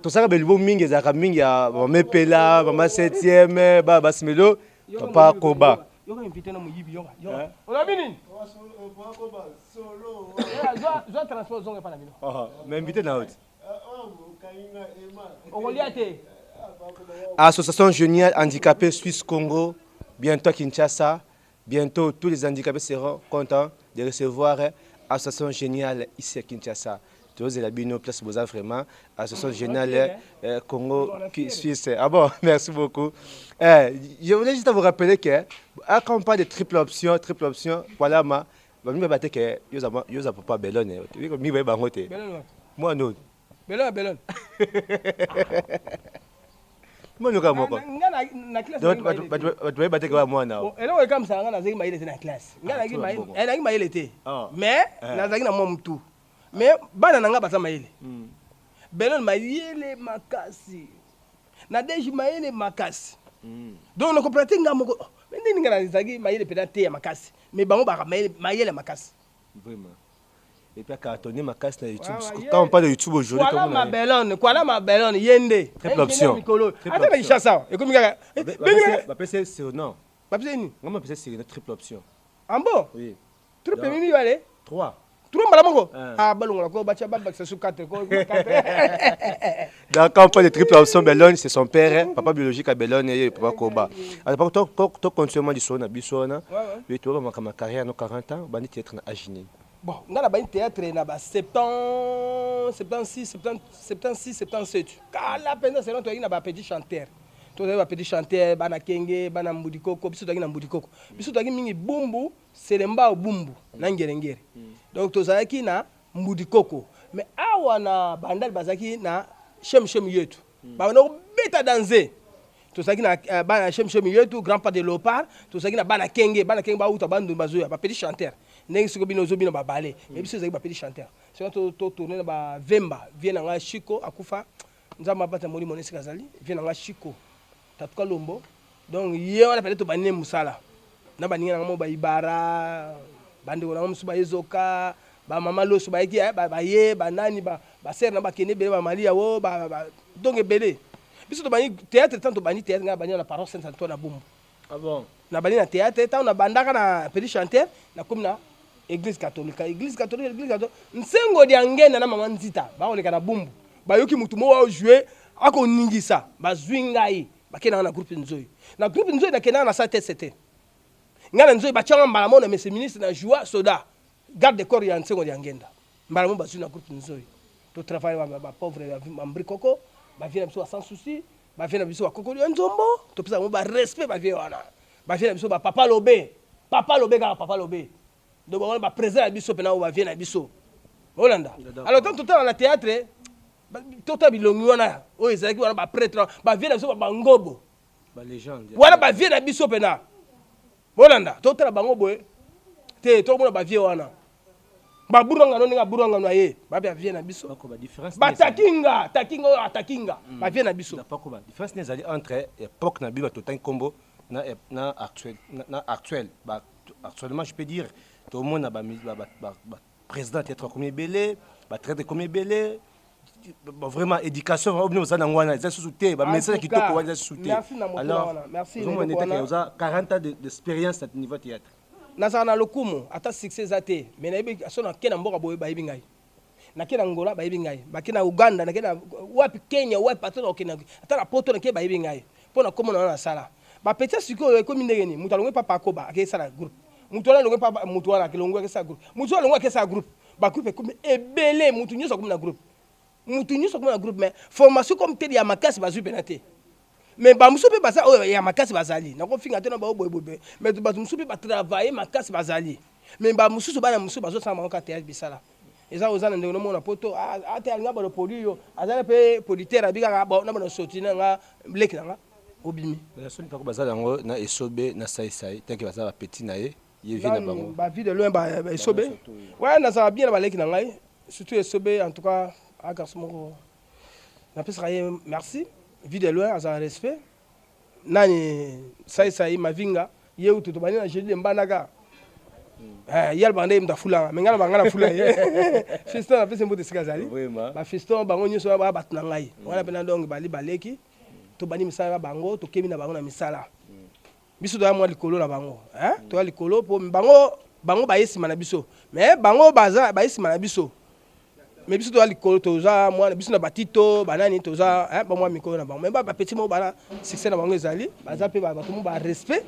Tosaka belubo mingi, ezalaka mingi ya mama Epela, mama 7e, ba basimelo papa Koba. Yoka invité na moyibi, yoka yoka. Olobi nini? Zwa transport, zonga epa na bino. Mais invité na yo te. Okolia te. Association Géniale Handicapé Suisse Congo, bientôt à Kinshasa. Bientôt, tous les handicapés seront contents de recevoir Association Géniale ici à Kinshasa. Tozela bino place boza vraiment. Association Géniale Congo Suisse. Ah bon, merci beaucoup. Je voulais juste vous rappeler que ah, quand on parle de triple option, voilà ma ba ba te que yoza yoza papa Belone. Mi ba bango te. Moi non. Belone, Belone. Mwana moko. Nga na classe. Bato bayeba te kaka mwana. Eloko ekamisaka nga, nazalaki mayele te na classe. Nga nazalaki mayele te, mais nazalaki na mwa mutu. Mais bana na nga baza mayele. Belone mayele makasi, Nadege mayele makasi. Donc nakomprendre te nga moko, mais ndenge nga nazalaki mayele mpenza te ya makasi, mais bango baka mayele makasi. Vraiment. Et puis cartonné makasi na YouTube. Quand on parle de YouTube aujourd'hui, Kwala Mabelone, Kwala Mabelone, yende. Triple option. Ata na Kinshasa, ekomi kaka. Bapesa surnom. Bapesa nini? Ngama pesa surnom triple option. Ah bon? Oui. Triple mimi wale? 3. 3 mbala moko? Ah balongola ko batia babakisa su 4 ko 4. Donc quand on parle de triple option, Belone, c'est son père, papa biologique à Belone et papa Koba. Alors toi toi continuellement du son na biso wana. Oui, toi ma carrière no 40 ans, bandi théâtre na âge nini? Bon, nga na bandi théâtre na ba 70, 76, 76, 77. Kala mpenza, selon toyaki na ba petit chanteur. Tozali ba petit chanteur, bana Kenge, bana Mbudi Koko, biso toyaki na Mbudi Koko. Biso toyaki mingi Bumbu, Selembao, Bumbu na Ngerengere. Donc tozalaki na Mbudi Koko. Mais awa na Bandal bazalaki na Shem Shem Yetu. Babanda kobeta danze. Tozalaki na bana Shem Shem Yetu, grand pas de léopard, tozalaki na bana Kenge, bana Kenge bauta bandundu bazoya, ba petit chanteur. Ndenge sikoyo bino ozobina babale, mais biso ezalaki ba petit chanteur. Soki totourne na ba Vemba, vie na ngai Chico akufa, Nzambe abata molimo na esika azali, vie na ngai Chico Tatuka Lombo. Donc ye wana peut-être tobandi mosala na baninga na ngai mo baibara, bandeko na ngai mosusu bayezoka, bamama loso bayeki baye banani, basere na bakende ebele, bamalia o donc ebele. Biso tobandi théâtre, tant tobandi théâtre, ngai nabandi na paroisse Saint Antoine na Bumbu. Ah bon? Nabandi na théâtre, ntango nabandaka na petit chanteur, nakomi na église catholique, église catholique, église catholique. Nsengo dia ngenda na mama Nzita bakoleka na Bumbu, bayoki mutu moko ajoue akoningisa, bazwi ngai, bakendaka na groupe Nzoi. Na groupe Nzoi nakendaka na sa teste te. Ngai na Nzoi batianga mbala moko na monsieur ministre na joua soda garde de corps ya Nsengo dia ngenda. Mbala moko bazwi na groupe Nzoi. To travaille ba pauvre ya Mbri Koko, ba vie na biso ba sans souci, ba vie na biso ba kokoli ya nzombo, topesa bango ba respect ba vie wana. Ba vie na biso ba papa lobe, papa lobe kaka papa lobe. Donc bango ba président na biso pena ba vie na biso. Olanda. Alors tant totala na théâtre, tota bilongi wana oyo ezalaki wana ba prêtre, ba vie na biso ba bangobo. Ba légende. Wana ba vie na biso pena. Bolanda, totala bango boye. Te, tokomona ba vie wana. Baburangano ndenge aburangano aye babe avie na biso batakinga takinga oyo atakinga hmm. bavie na biso. Différence nini ezali entre époque na biso bato otangi nkombo na, na actuel, na, na actuel ba, actuellement je peux dire tomona ba, ba, ba, ba, ba président théâtre akomi ebele batraite ekomi ebele vraiment éducation vraiment bino boza nango wana eza lisusu te bamessage ya kitoko wana eza lisusu te. Alors ozomona nete oza 40 ans d'expérience na niveau théâtre. Nazala na lokumu ata succès eza te mais nayebi soki nake na mboka boye bayebi ngai nake na Angola bayebi ngai bake na Ouganda nake na wapi Kenya wapi ata nakokende ata na poto nake bayebi ngai mpo na kombo na nga nasala ba petit ya sikoyo ekomi ndenge nini moto alongwe papa akoba ake sala groupe moto wana alongwe papa moto wana alongwe ake sala groupe moto wana alongwe ake sala groupe ba groupe ekomi ebele moto nyonso akomi na groupe moto nyonso akomi na groupe mais formation comme tel ya makasi bazwi mpena te. Mais ba mosusu pe baza oyo ya makasi bazali. Nako finga te na ba boye boye. Mais bato mosusu pe ba travailler makasi bazali. Mais ba mosusu bana mosusu bazo sala bango ka théâtre bisala. Eza oza na ndeko no mona poto ah ah te alinga bano produit yo. Azali pe producteur abi kaka bon na bano sorti na nga leki na nga obimi. Na soni pako baza yango na esobe na sai sai tant que baza ba petit na ye ye vie na bango. Ba vie de loin ba esobe. Ouais nazala bien na ba leki na ngai surtout esobe en tout cas a garçon moko Napesaka ye merci vue de loin azala respect nani sai sai mavinga ye utu tobandi na jeudi de mbandaka eh, ye alobaka nde ye moto afulanga me ngai nalobaka ngai nafula ye fiston napesi mbote esika azali bafiston bango nyonso wana baa bato na ngai wana mpena donc bali baleki tobandi misala na bango tokemi na bango na misala biso toya mwa likolo na bango eh? Toya likolo mpo bango bango baye nsima na biso mais bango baza baye nsima na biso mais biso toza likolo toza mwana biso na batito banani toza eh, bamwa mikolo na bango mais bapeti moko bana succès na bango ezali baza mpe bato mo barespect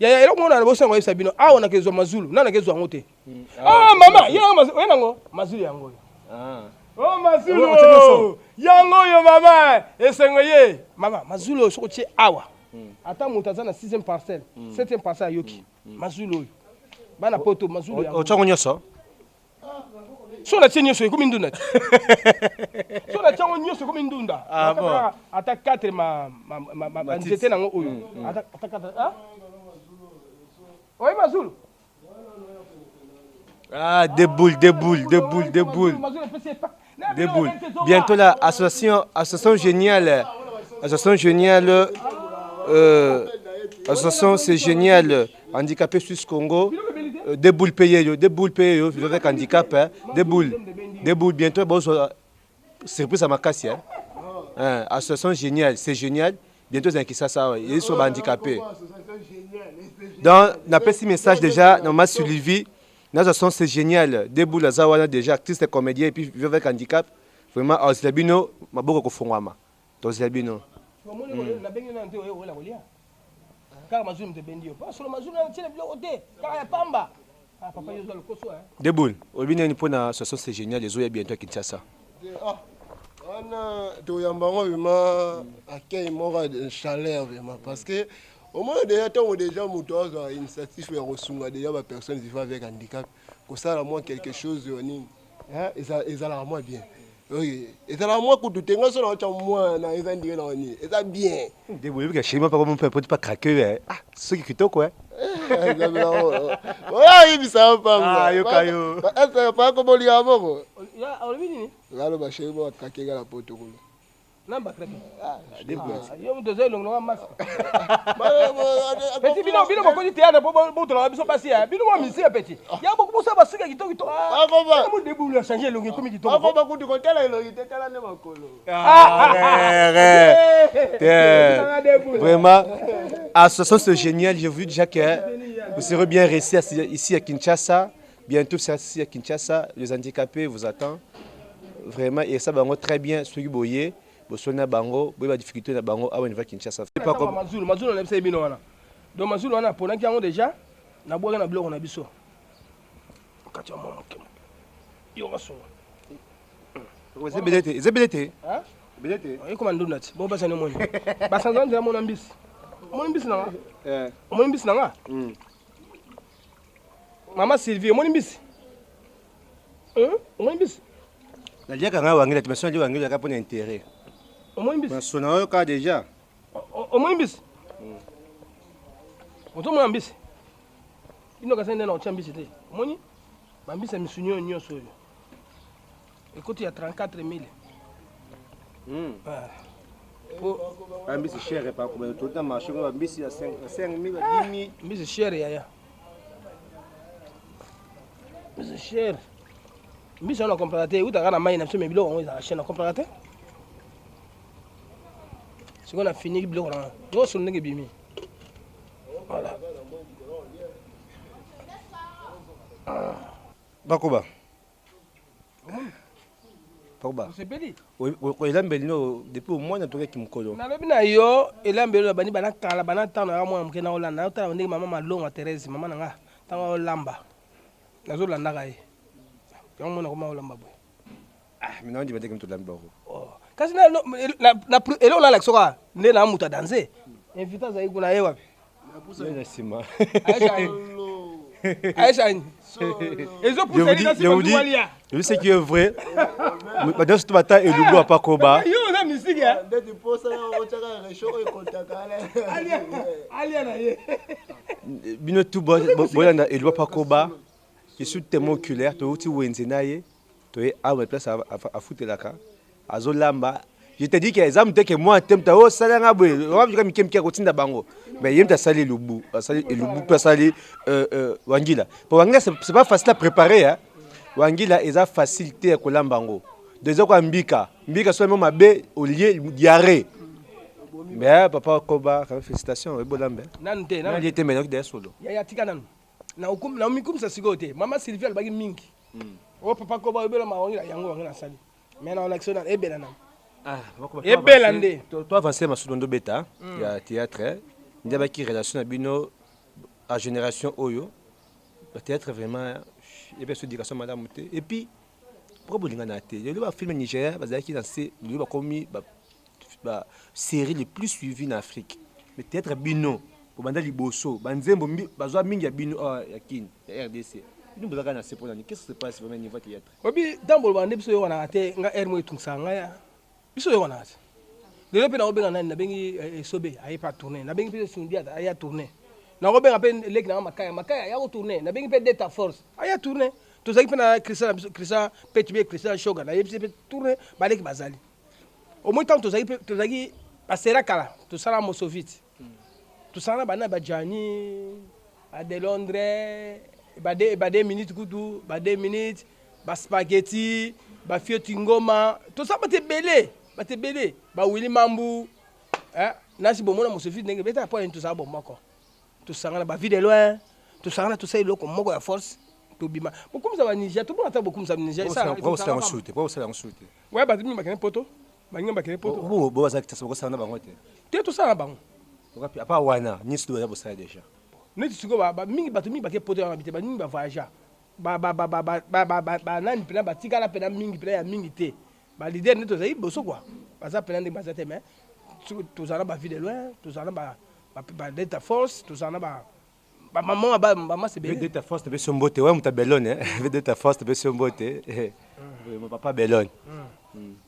yaya eloko moko na bosi yango oyebisa bino awa nakezwa mazulu nani nakezwa yango te hmm. ah mama ye oye nango mazulu yango oyo ah. Oh mazulu oh, yango oyo mama esengo ye mama mazulu oyo soki otie awa hmm. ata moto aza na 6e parcelle 7e hmm. parcelle ayoki mazulu oyo bana poto mazulu yango otyango nyonso so natie nyonso ekomi ndunda te so natie yango nyonso ekomi ndunda ah, bon. ata 4 banzete nango oyo ata 4 oye mazulu Ah, des boules, des boules, des boules, des boules. Des boules. Bientôt la association, association géniale. Association géniale. Euh, association c'est génial. Handicapé Suisse Congo. Euh, des boules payées, des boules payées, avec handicap, hein. Des boules. Des boules. Bientôt, bon, surprise à ma casse, hein. Hein, association géniale, c'est génial. Bientôt, c'est un Kinshasa, ils sont handicapés. Donc, napesi message déjà, dans ma Sylvie, l'association c'est génial. Des boules, aza wana déjà, artiste, comédien, et puis vivre avec handicap. Vraiment, ozela bino, maboko kofungwama. Tozela bino. Kaka mazulu moto ebendi yo solo mazulu na ntina biloko te kaka ya pamba ah, papa yo oza lokoso hein Deboul, olobi nini mpo na association c'est génial ezoya bientôt à Kinshasa? Ah, wana toyamba yango vraiment accueil moko ya chaleur vraiment parce que omona déjà ntango déjà moto azwa initiative ya kosunga déjà bapersonnes vivant avec handicap kosala mwa quelque chose ya nini ezalaka mwa bien ezalaka mwa kutu te ngai so naotya mwana eza ndenge na nini eza bien nde boyebi ka chéri mapa mpe poti pa craquer ah soki kitoko eh oya oyebisa yo pamba yoka yo papa kobolinga bongo olobi nini naloba chéri moko akrake nga na poto kuna Nani ba craquer? Ah, yo moto oza elongi nanga masque. Petit bino bino bokoti théâtre po botolaka biso basi ya bino mwa musicien petit. Ya boko bosa basuki ya kitoko kitoko. Akoba. Mo debout la changer elongi ekomi kitoko. Akoba kutu kotala elongi te tala nde makolo. Vraiment, association c'est génial. J'ai vu déjà que vous serez bien restés ici à Kinshasa. Bientôt c'est ici à Kinshasa. Les handicapés vous attendent. Vraiment, et ça bango très bien. Soki boye, bosoni na bango, boye ba difficulté na bango awa niveau Kinshasa. Pas comme Mazulu, Mazulu na biso bino wana. Donc Mazulu wana ponaki yango déjà na bwaki na biloko na biso. Kati ya mwa moke. Yo kaso. Eza ebele te, eza ebele te. Hein? Ebele te. Ekoma ndunda ti. Bon basa ne moni. Basanza nzela mona mbisi. Omoni mbisi na nga? Eh. Omoni mbisi na nga? Mm. Mama Sylvie, omoni mbisi? Omoni mbisi? Naliaka nga wangela te, mais soki nalie wangela kaka pona interet. Omoni mbisi? Masolo na yo kaka dejà. Omoni mbisi? Ozomona mbisi? Bino kasi nde na otia mbisi te. Omoni? Bambisi ya misuni oyo nyonso oyo ekoti ya 34000. Bambisi cher pa ko tout na marché ko bambisi ya 5 5000 ba 10000. Mbisi cher yaya. Mbisi cher. Mbisi wana comprendre te, eutaka na mai na biso mais biloko yango ezalaka cher na comprendre te. Sikoyo na finiki biloko na nga. Nyonso ndenge ebimi. Voilà. Bakoba. Bakoba. Osepeli? Elambeli no depuis omwana tokaki mokolo. Nalobi na yo elambeli oyo bandi bana kala bana ntango nanga mwana moke naolanda naotala ndenge mama Malonga Therese mama na nga ntango aolamba nazolandaka ye yango mona koma olamba boye. Ah, mais nandi bateke mtu lambi bako. Oh. Kasi na na na eloko nalakisa kaka nde na moto adanse invité azali kuna ye wapi? Na nsima. Aisha Je vous dis, je vous dis ce qui est vrai. Maintenant, surtout, bata elubu apa koba. Yo oza musique hein? Ndeti posa otyaka rechaud oyo ekotaka Alia alia na ye. Bino tout bolanda elubu apa koba. Je suis témoin oculaire, touti wenze na ye, toye awa place afutelaka, azolamba. Je te dis que eza moto ke mwa te moto osala nga boye, oka mike mike akotinda bango. Mais ye moto asali elubu, asali elubu mpe asali wangila. Po wangila c'est pas facile à préparer hein. Wangila eza facile te ya kolamba yango. Donc eza kwa mbika, mbika soki mabe olie diarrhée. Mais papa Koba, quand même félicitations, oyebi Nanu te, nanu te mais nayoki solo. Yaya tika nanu. Na omikumisa sikoyo te. Mama Sylvie alobaki mingi. O papa Koba oyebela mawangila yango wangila asali. Mais na olakisa nanu ebela nanu. Ebela nde. To avancer masudu ndo beta ya théâtre. Nde baki relation na bino a génération oyo. Ba théâtre vraiment ebe so éducation madame te. Et puis pourquoi bolinga na te? Lelo ba film nigérien bazalaki na se lelo bakomi ba ba série les plus suivies na Afrique. Mais théâtre bino bobanda liboso ba nzembo bazwa mingi ya bino ya Kin ya RDC. Bino bozalaka na se pona nini? Qu'est-ce qui se passe vraiment niveau théâtre? Obi ntango bolobaka nde biso oyokanaka te nga heure moko etungisaka ngai biso oyokanaka te lelo mpe nakobenga nani nabengi Esobe aye mpe atourne nabengi mpe Sundiata aye atourne nakobenga mpe leki nanga Makaya Makaya aya kotourne nabengi mpe Deta Force aya tourne tozalaki mpe na Christian na biso Christian Peti mpe Christian Shoga nayebisi mpe tourne baleki bazali omoi ntango tozalaki mpe tozalaki basera kala tosala mosovite tosala na bana bajani ba de Londres ba 2 minutes kutu ba 2 minutes ba spaghetti ba fioti ngoma tosala bato ebele bato ebele ba Willy Mambu nasi bomona mosovite ndenge betaka mpo nini tozala bomoko tosangana ba vie de loin tosangana tosala eloko moko ya force tobima bokumisa ba Niger tobona ata bokumisa ba Niger ouais bato mingi bakende poto baninga bakende poto bokosala na bango te te tosala na bango apa wana nyonso baza bosala déjà neti sikoyo mingi bato mingi bake poto yango te bato mingi bavoyagea banani mpena batikala mpena mingi mpena ya mingi te baleader nde tozali liboso kua baza mpena ndenge baza te mais tozala na ba vie de loin tozala na ba Delta Force tozala na bamama bamasa ebele Delta Force topesi yo mbote oya moto ya Belone Delta Force topesi yo mbote papa Belone.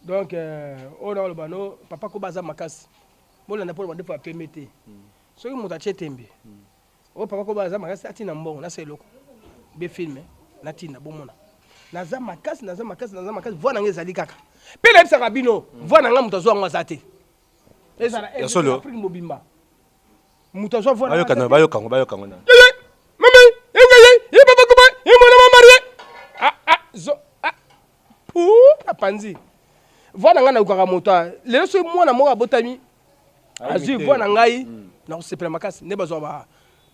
Donc oyo nakoloba no papa Koba aza makasi bolanda mpo na mandefu ya pembe te soki moto atie tembe oyo papa Koba aza makasi atinda mbongo nasa eloko be film natinda bomona naza makasi naza makasi naza makasi voix na ngai ezali kaka mpe nayebisaka bino voix na ngai moto azwa yango aza te ezala Afrique mobimba moto azwa voix na bayokango bayokango na mama engeye ye papa Koba ye mwana ma marie ah ah zo ah pu apanzi voix na ngai nayokaka moto lelo soki mwana moko abotami azwi voix na ngai nakosepela makasi nde bazwa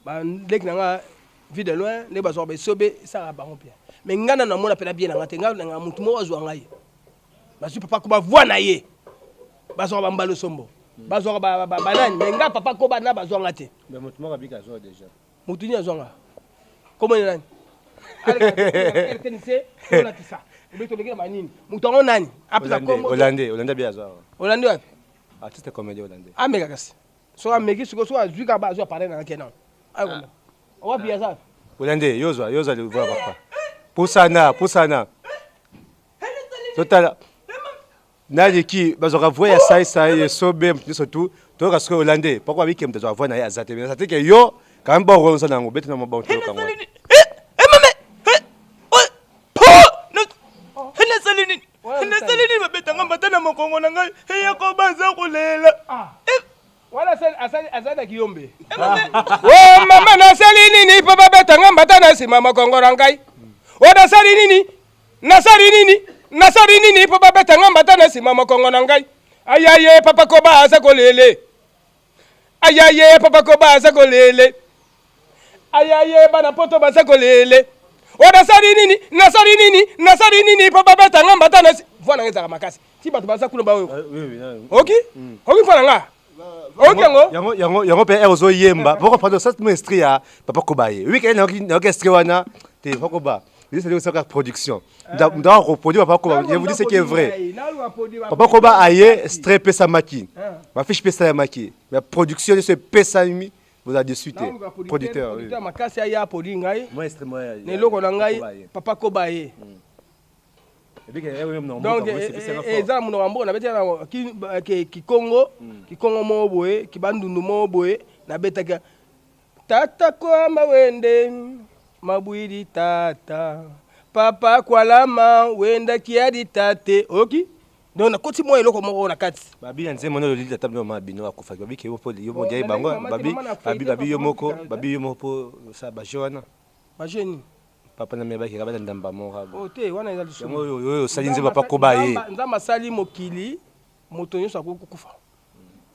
baleki na ngai vie de loin nde bazwaka baesobe esalaka bango bien mais ngai nano namona mpena bien na ngai te ngai nanga motu moko azwa ngai bazwi papa Koba voix na ye bazwaka bambalo sombo bazwaka banani mais ngai papa Koba na bazwa nga te motu nini azwa nga komoni nani RTNC olakisa obe toleki na banini moto yango nani apesa kombo Hollandais Hollandais bien azwa Hollandais wapi artiste comédien hollandais ameka kasi soki ameki sikoyo soki azwi kaka ba azwi appareil nanga kena ayokomba wapi aza Hollandais yozwa yozwa le voix papa pusana pusana totala naleki bazwaka voix ya sai sai esobe moto nyonso tu toyoka soki Hollandais poko abike moto azwaka voix na ye aza te aza te ke yo quand même bongo oza nango bete na mabongo toyoka ngo. babetanga mbata na mokongo na ngai eyakoba aza kolela ah. eh. wana azali na kiyombe o oh, mama nasali nini mpo babetanga mbata na nsima mokongo na ngai o oh, nasali nini nasali nini nasali nini mpo babetanga mbata na nsima mokongo na ngai ayaye papa koba aza kolele ayaye papa koba aza kolele ayaye bana poto baza kolele o nasali nini nasali nini nasali nini mpo babeta nga mbata na voi nanga ezalaka makasi ti bato baza kuna baoyo ah, oki hmm. oki mpo na nga oki yango yango yango mpe ozoyemba poko pardon ça mo esprit ya papa koba ye wiki nayoki esprit wana te papa koba c'est osaka production ndako reproduire papa koba je vous dis ce qui est vrai papa koba aye stress epesamaki bafiche mpe esalamaki mais production nyonso epesami vous avez déçu te producteur producteur makasi aya produit ngai na eloko na ngai papa koba ye hmm. donc eh, eh, eh, eza na monoko ya mboka nabetaki kikongo hmm. kikongo moko boye kibandundu moko boye nabetaki Tata kwama wende mabwidi tata papa kwalama wenda kiadi tate oyoki donc nakoti mwa eloko moko na kati babi na nzembo nde lolili tata bino mama bino akufaki babi ke po yo moko bango babi babi babi yo moko babi yo moko po sa ba jeu wana ba jeu nini papa na mère bakeka bana ndamba moko oh te wana eza lisumu yango oyo osali nzembo papa koba ye nzambe asali mokili moto nyonso akoki kokufa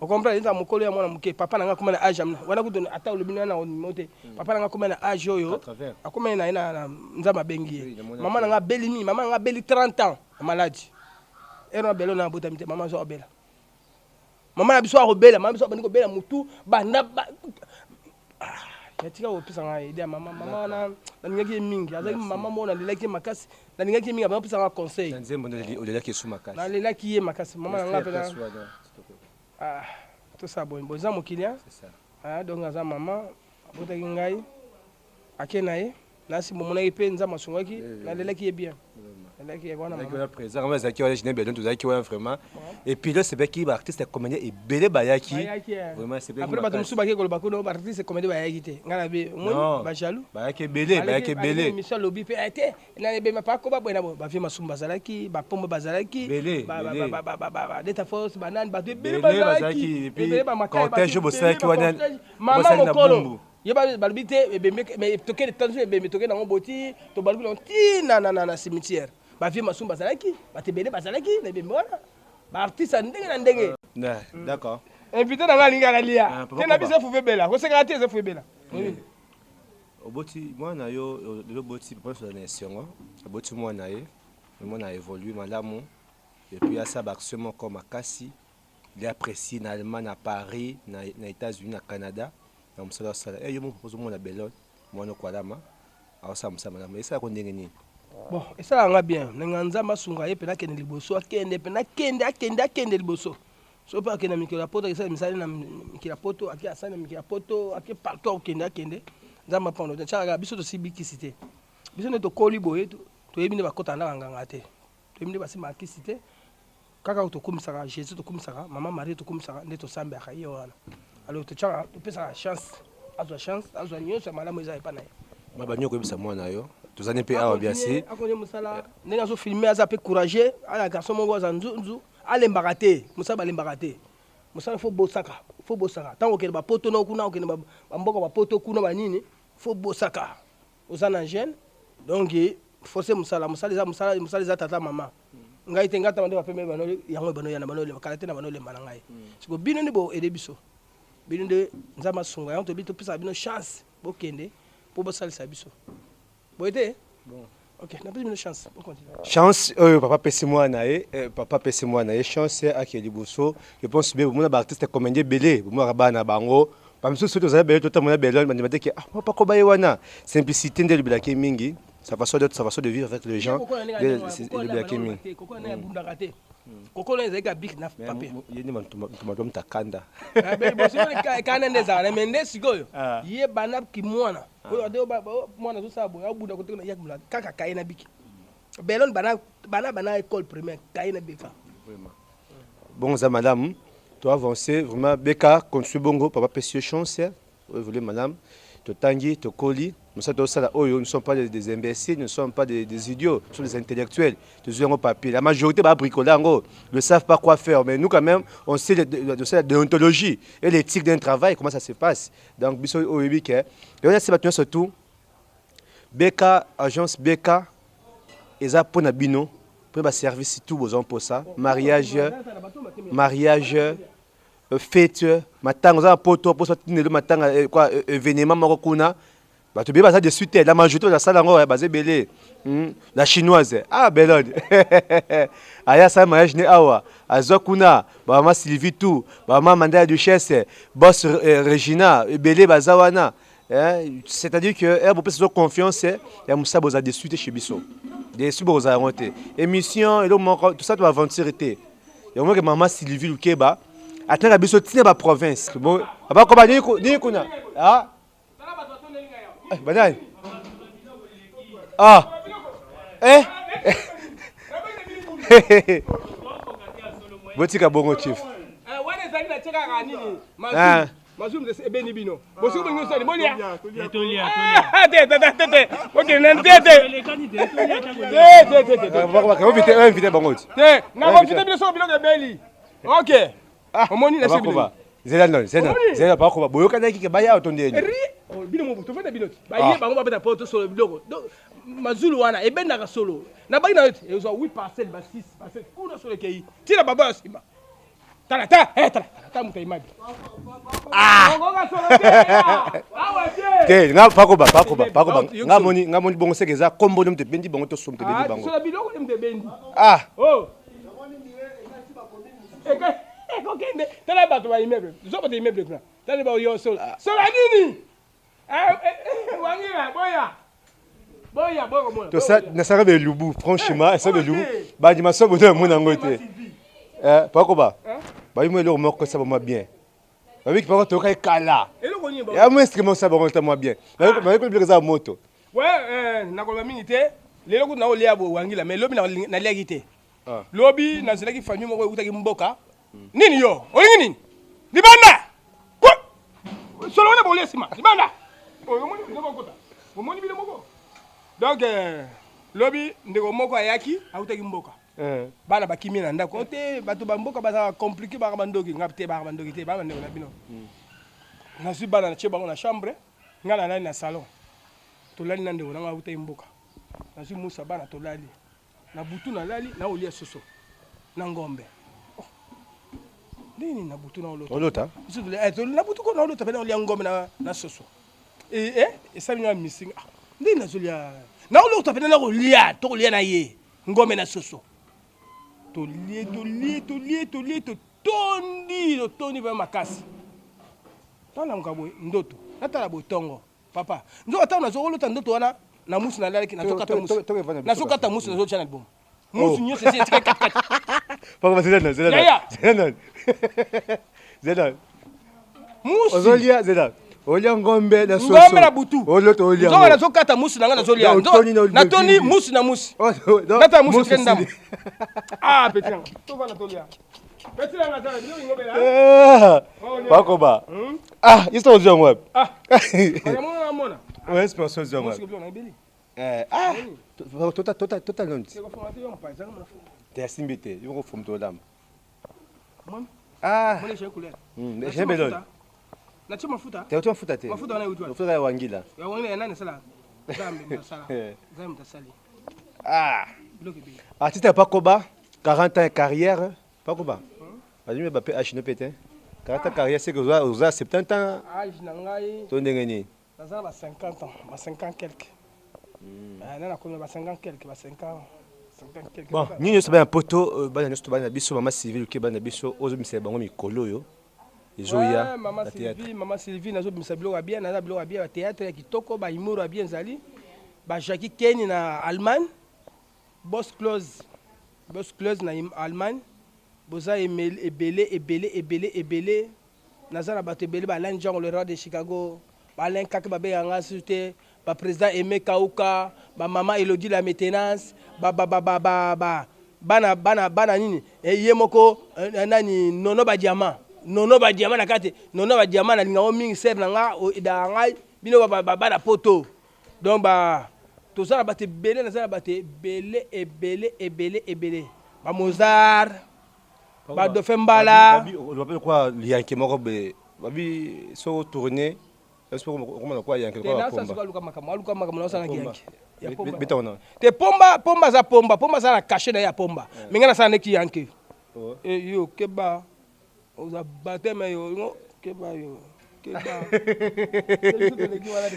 ocomprendre eza mokolo ya mwana moke papa na ngai akoma na age wana kutu ata olobi na na te hmm. papa na ngai akoma na age oyo akoma na ye na nzambe abengi ye mama na ngai abeli mingi mama na ngai abeli 30 ans na maladi ero abela na abotami te mama azo abela mama na biso akobela mama biso abandi kobela motu banda Tika kopesa ngai idee ya mama mama wana nalingaki ye mingi azalaki mama moko nalelaki ye makasi nalingaki ye mingi abanda kopesa ngai conseil na nzembo nde olelaki ye su makasi nalelaki ye makasi mama na ngai mpenza ah, tosala boye boye eza mokili ah, donc aza mama abotaki ngai ake na ye Nasi bomonaki pe nzambe asungaki nalelaki ye bien nalelaki ye wana mama présent kama ezalaki wana Ginebra donc tozalaki wana vraiment et puis là sepelaki ba artiste comédien ebele bayaki vraiment sepelaki après bato mosusu bakei koloba kuna ba artiste comédien bayaki te ngai na be omoni ba jaloux bayaki ebele bayaki ebele émission alobi pe eh, te na ebema pa koba boye na boye ba vieux masumu bazalaki ba pomba bazalaki ba deta force banani bato ebele bazalaki ebele ba makaya cortège bosalaki wana mama mokolo Ye ba balobi te ebembe mais toke tanso ebembe toke nango boti to baluki nango ti na na na cimetière. Ba vieux masumu bazalaki, bato ebele bazalaki na ebembe wana. Ba artistes ya ndenge na ndenge. D'accord. Invité na nga alingi alalia. Ah, te na biso fufu ebela. Kosekaka te eza fufu ebela. Oboti mwana yo lelo oboti papa nyonso na esengo aboti mwana ye mwana evolue malamu et puis asala ba action moko makasi il est apprécié na Allemagne na Paris na, na États-Unis na Canada na mosala osala eh, yo moko ozomona belon mwana okwalama aosala mosala malamu esalako ndenge nini bon esalaka nga bien ndenge nzambe asunga ye mpena akende liboso akende mpena akende akende akende liboso so mpe akende na mikolo ya poto akesala misali na mikili ya poto ake asali na mikili ya poto ake partout akende akende nzambe apando te ntiaka biso tosibi kisi te biso nde tokoli boye toyebi nde bakotaka na banganga te toyebi nde basimbaka kisi te Kaka tokumisaka Jesus tokumisaka maman Marie tokumisaka nde tosambelaka ye wana alors totiaka topesaka chance azwa chance azwa nyonso ya malamu eza epa na ye. Maba nini okoyebisa mwana yo tozali mpe awa bien si akonde mosala ndenge azo filme aza mpe courageux aza garçon moko aza nzunzu alembaka te mosala balembaka te mosala fo bosaka fo bosaka ntango okende bapoto no kuna okende bamboka bapoto kuna banini fo bosaka Oza na jeune donc force musala musala eza musala musala eza tata mama ngai te ngai tama nde bapembe bano yango bano yana bano lemba kala te na bano lemba na ngai siko bino nde bo aider biso bino nde nzambe asunga yango tobi topesaka bino chance bokende mpo bosalisa biso boye te ok napesi bino chance bocontinue chance oyo papa apesi mwana ye eh, papa apesi mwana ye chance ake liboso je pense bien bomona baartiste comédien ebele bomonaka bana na bango Ba misusu soki tozali ebele totambola na belone bandima te ke ah papa koba ye wana simplicité nde elobelaki ye mingi sa façon d'être sa façon de vivre avec les gens nde elobelaki ye mingi koko na abundaka te koko na ezalaki abik na papier ye nde ntumba mtakanda kanda nde ezalaka mais nde sikoyo ye banda kimwana oyo ade mwana azosala boye abunda kote kaka kaye na biki belone bana bana bana école primaire kaye na bika Bongo oza malamu to avancer vraiment beka continue bongo papa pesi yo chance oevolue malamu Totangi, tokoli, mosala tozosala oyo, nous ne sommes pas des imbéciles, nous ne sommes pas des idiots, nous sommes des intellectuels. Tozwi yango papier. La majorité ba bricoler yango, ne savent pas quoi faire. Mais nous quand même, on sait la déontologie et l'éthique d'un travail, comment ça se passe. Donc biso oyebi ke yango nasi bato nyonso tout BK agence BK eza mpo na bino mpo na baservice tout bozwa mposa mariage mariage euh, fete matanga oza na poto mposa tindelo matanga eh, quoi euh, événement moko kuna bato ebele baza dessus te la majorité bazasala yango eh, baza ebele hmm? la chinoise ah belone aya asala mariage ne awa azwa kuna bamama sylvie tout bamama manda ya duchesse boss eh, regina ebele baza wana eh, c'est-à-dire que eh, bopesa zo confiance eh, ya mosala boza dessus te chez biso dessus bokozala yango te émission eloko moko tosala to aventure te yango moke mama sylvie lukeba atanga biso ntina baprovince abakoba nini kuna ah? Eh, banani ah eh botika bongo chief eh, wana ezali na tiekaka nini ah. masumu ebeni bino bosoki bolingi osali bolia te te te te okende te te te te te te te bango te nakovite bino soko biloko ebeli ok Ah, omoni na bakoba. Zela non, zela. Zela bakoba. Boyokanaki ke baya to ndeni. Ri, oh, bino mo tofanda bino ti. Baye ah. bango babeta po to solo biloko. Donc mazulu wana ebendaka solo. Na baki na yo ti ezwa 8 parcelles ba 6 parcelles. Kuna solo ekei. Tira baba ya sima. Tala tala, eh tala, tala muta imabi. Ah. Te, nga pakoba, pakoba, pakoba. Nga moni, nga moni bongo seke eza kombo nde bendi bango to somo te bendi ah, bango. Solo biloko nde bendi. Ah. Oh. Ekokende tala bato ba immeuble zwa bato immeuble kuna tala ba yo solo ah. solo nini eh, eh, eh, wangila boya boya boya komona tosa nasaka belubu franchement esa belubu bandima so bono yamona yango te pakoba bayimo eloko moko kosaba mwa bien babiki pako toyoka ekala ya mo instrument osaba bango ta mwa bien bayekoli biloko eza moto we nakoloba mingi te lelo kutu naolia boye wangila mais lobi naliaki te Ah. Lobi nazelaki famille moko eutaki mboka. Nini yo? Olingi nini? Libanda! Ko! Solo wana bolie sima. Libanda! Oyo omoni ndeko okota. Omoni bino moko. Donc euh, lobi ndeko moko ayaki autaki mboka. Eh. Bana bakimi na ndako oh, te bato ba mboka bazalaka compliqué baka bandoki nga te baka bandoki te bana bandeko na bino. Hmm. Nazwi bana na tie bango na chambre, nga nalali na salon. Tolali na ndeko na nga autaki mboka. Nazwi musa bana tolali. Na butu nalali naolia soso na ngombe. Oh. Ndenge nini na butu naolota? Olota? Eh, na butu ko naolota pe naolia ngombe na, na soso. Eh, eh, esali nga misinga. Ah, ndenge nazolia naolota pe nakolia tokolia na ye ngombe na soso. Tolie tolie tolie tolie totondi totondi pe makasi. Tala boye ndoto natala boye tongo. Papa, nzoka tango nazo kolota ndoto wana na musu nalalaki nazo kata musu. Nazo kata musu nazo tia na libumu. Musu oh. nyonso esi etikali kati kati. Papa zela na zela na. Zela na. Zela. Musu. Ozolia zela. Olia ngombe na soso. Ngombe na butu. Olota olia. Nzoka nazo kata musu na nga nazo lia. Natoni musu na musu. Oh, Nata musu etikali ndambo. Ah petit nanga. Tovanda tolia. Petit nanga zala biloko ngombe la. Eh, Pakoba. Hmm? Ah, histoire ozwi yango wapi? Ah. Namona namona. Ouais, inspiration ozwi yango wapi? Eh, ah, tota tota tota noni. Te asimbi te, yo ko fumto olamba. Ah. Hmm, j'ai belon. Natie mafuta. Te otie mafuta te. Mafuta wana euti wapi? Mafuta ya wangila. Ya wangila ya nani asala? Nzambe moto asala. Nzambe moto asali. Ah. Artiste ya Pakoba, 40 ans ya carrière. Pakoba. Bazwi ba PH no pe te. 40 ans carrière c'est que oza oza 70 ans. Âge na ngai. To ndenge nini? Naza na ba 50 ans, ba 50 quelque. Hmm. Eh, na nakomi ba 50 quelque, ba 50 50 quelque. Bon, nini nyonso bana poto, euh, bana nyonso bana biso mama Sylvie Luke bana biso ozobimisa bango mikolo oyo ezoya mama Sylvie, mama Sylvie nazobimisa biloko ya bien, naza biloko ya bien ba théâtre ya kitoko, ba humour ya bien ezali. Ba Jackie Keni na Allemagne, Boss Close, Boss Close na Allemagne. Boza ebele ebele ebele ebele naza na bato ebele ba Alain Django le roi de Chicago ba Alain Kake babengaka nga susu te ba président Aimé Kauka ba mama Elodie la maintenance ba ba ba ba ba ba bana bana bana nini eh, ye moko eh, nani nono ba diamant nono ba diamant na kati nono ba diamant nalinga ngo mingi sœur na nga edaka ngai. Bino ba ba bana poto. Donc ba toza na bato ebele naza na bato ebele ebele ebele ebele. Ba Mozart, ba Dauphin Mbala. Oloba pe lokola liyanke moko boye. Babi soki o tourner okoma lokola yanke lokola ba pomba. Aluka makambo, aluka makambo na osala yanke. Beta wana. Te pomba, pomba aza pomba, pomba aza na cachet na ye ya pomba. Mais nga nasala neti yanke. Eh yo keba. Oza baptême yo keba yo.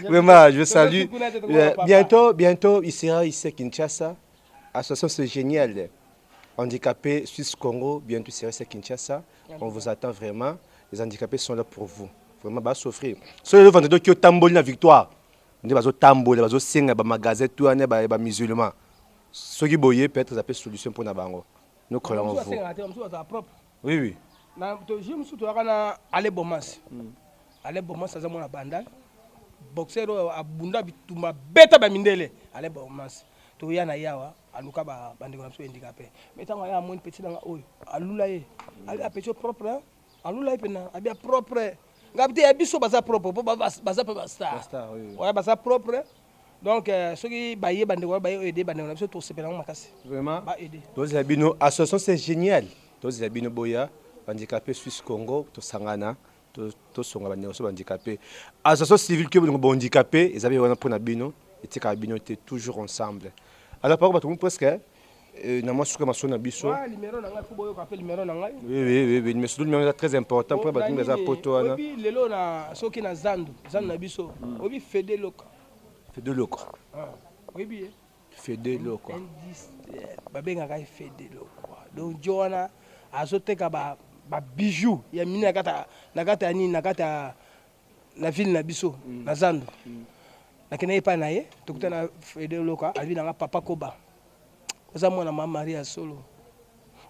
Vraiment, je salue. Bientôt, bientôt, il sera ici à Kinshasa. Association c'est génial. Handicapé Suisse Congo, bientôt il sera ici à Kinshasa. On vous attend vraiment. Les handicapés sont là pour vous. Vraiment, ba souffrir. Soki le vendredi qui tamboli na victoire. Nde bazo tambola, bazo senga ba magasin tout wana ba ba musulmans. Soki boye peut-être ça peut solution pour na bango. Nous croyons en vous. Oui oui. Na to jeu mususu toyaka na Ale Bomas. Ale Bomas aza mwana Bandal. Boxeur oyo abunda bitumba beta ba mindele. Ale Bomas. Toya na ye awa aluka ba bandeko na biso handicapé. Mais tango aya amoni petit nanga oyo alula ye. Abi petit propre hein. Alula ye pena abi propre. Ngabi te ya biso baza propre po baza pe ba star. Ouais baza propre. Donc soki baye bandeko wana baye aider bandeko na biso tosepela yango makasi. Vraiment ba aider. Tozela bino association c'est génial. Tozela bino boya handicapé Suisse Congo tosangana tosonga bandeko so handicapé. Association civile que bolingo ba handicapé eza be wana pona bino etikaka bino te toujours ensemble. Alors par contre presque na mwa suka masolo na biso. Ouais, numéro na ngai faut boyoka pe numéro na ngai. Oui oui oui, oui mais surtout numéro eza très important pour bato baza poto wana. Oyebi lelo na soki na zandu, zandu na biso. Oyebi Fede Loka. Fede Loka. Ah, oyebi ye? Fede Loka. Babengaka ye Fede Loka. Donc jo wana azoteka ba ba bijoux ya minene na kati na kati ya nini na kati ya na ville na biso na zandu. Nakendaki epai na ye tokutana na Fede Loka alobi na nga papa Koba oza mwana mama Maria solo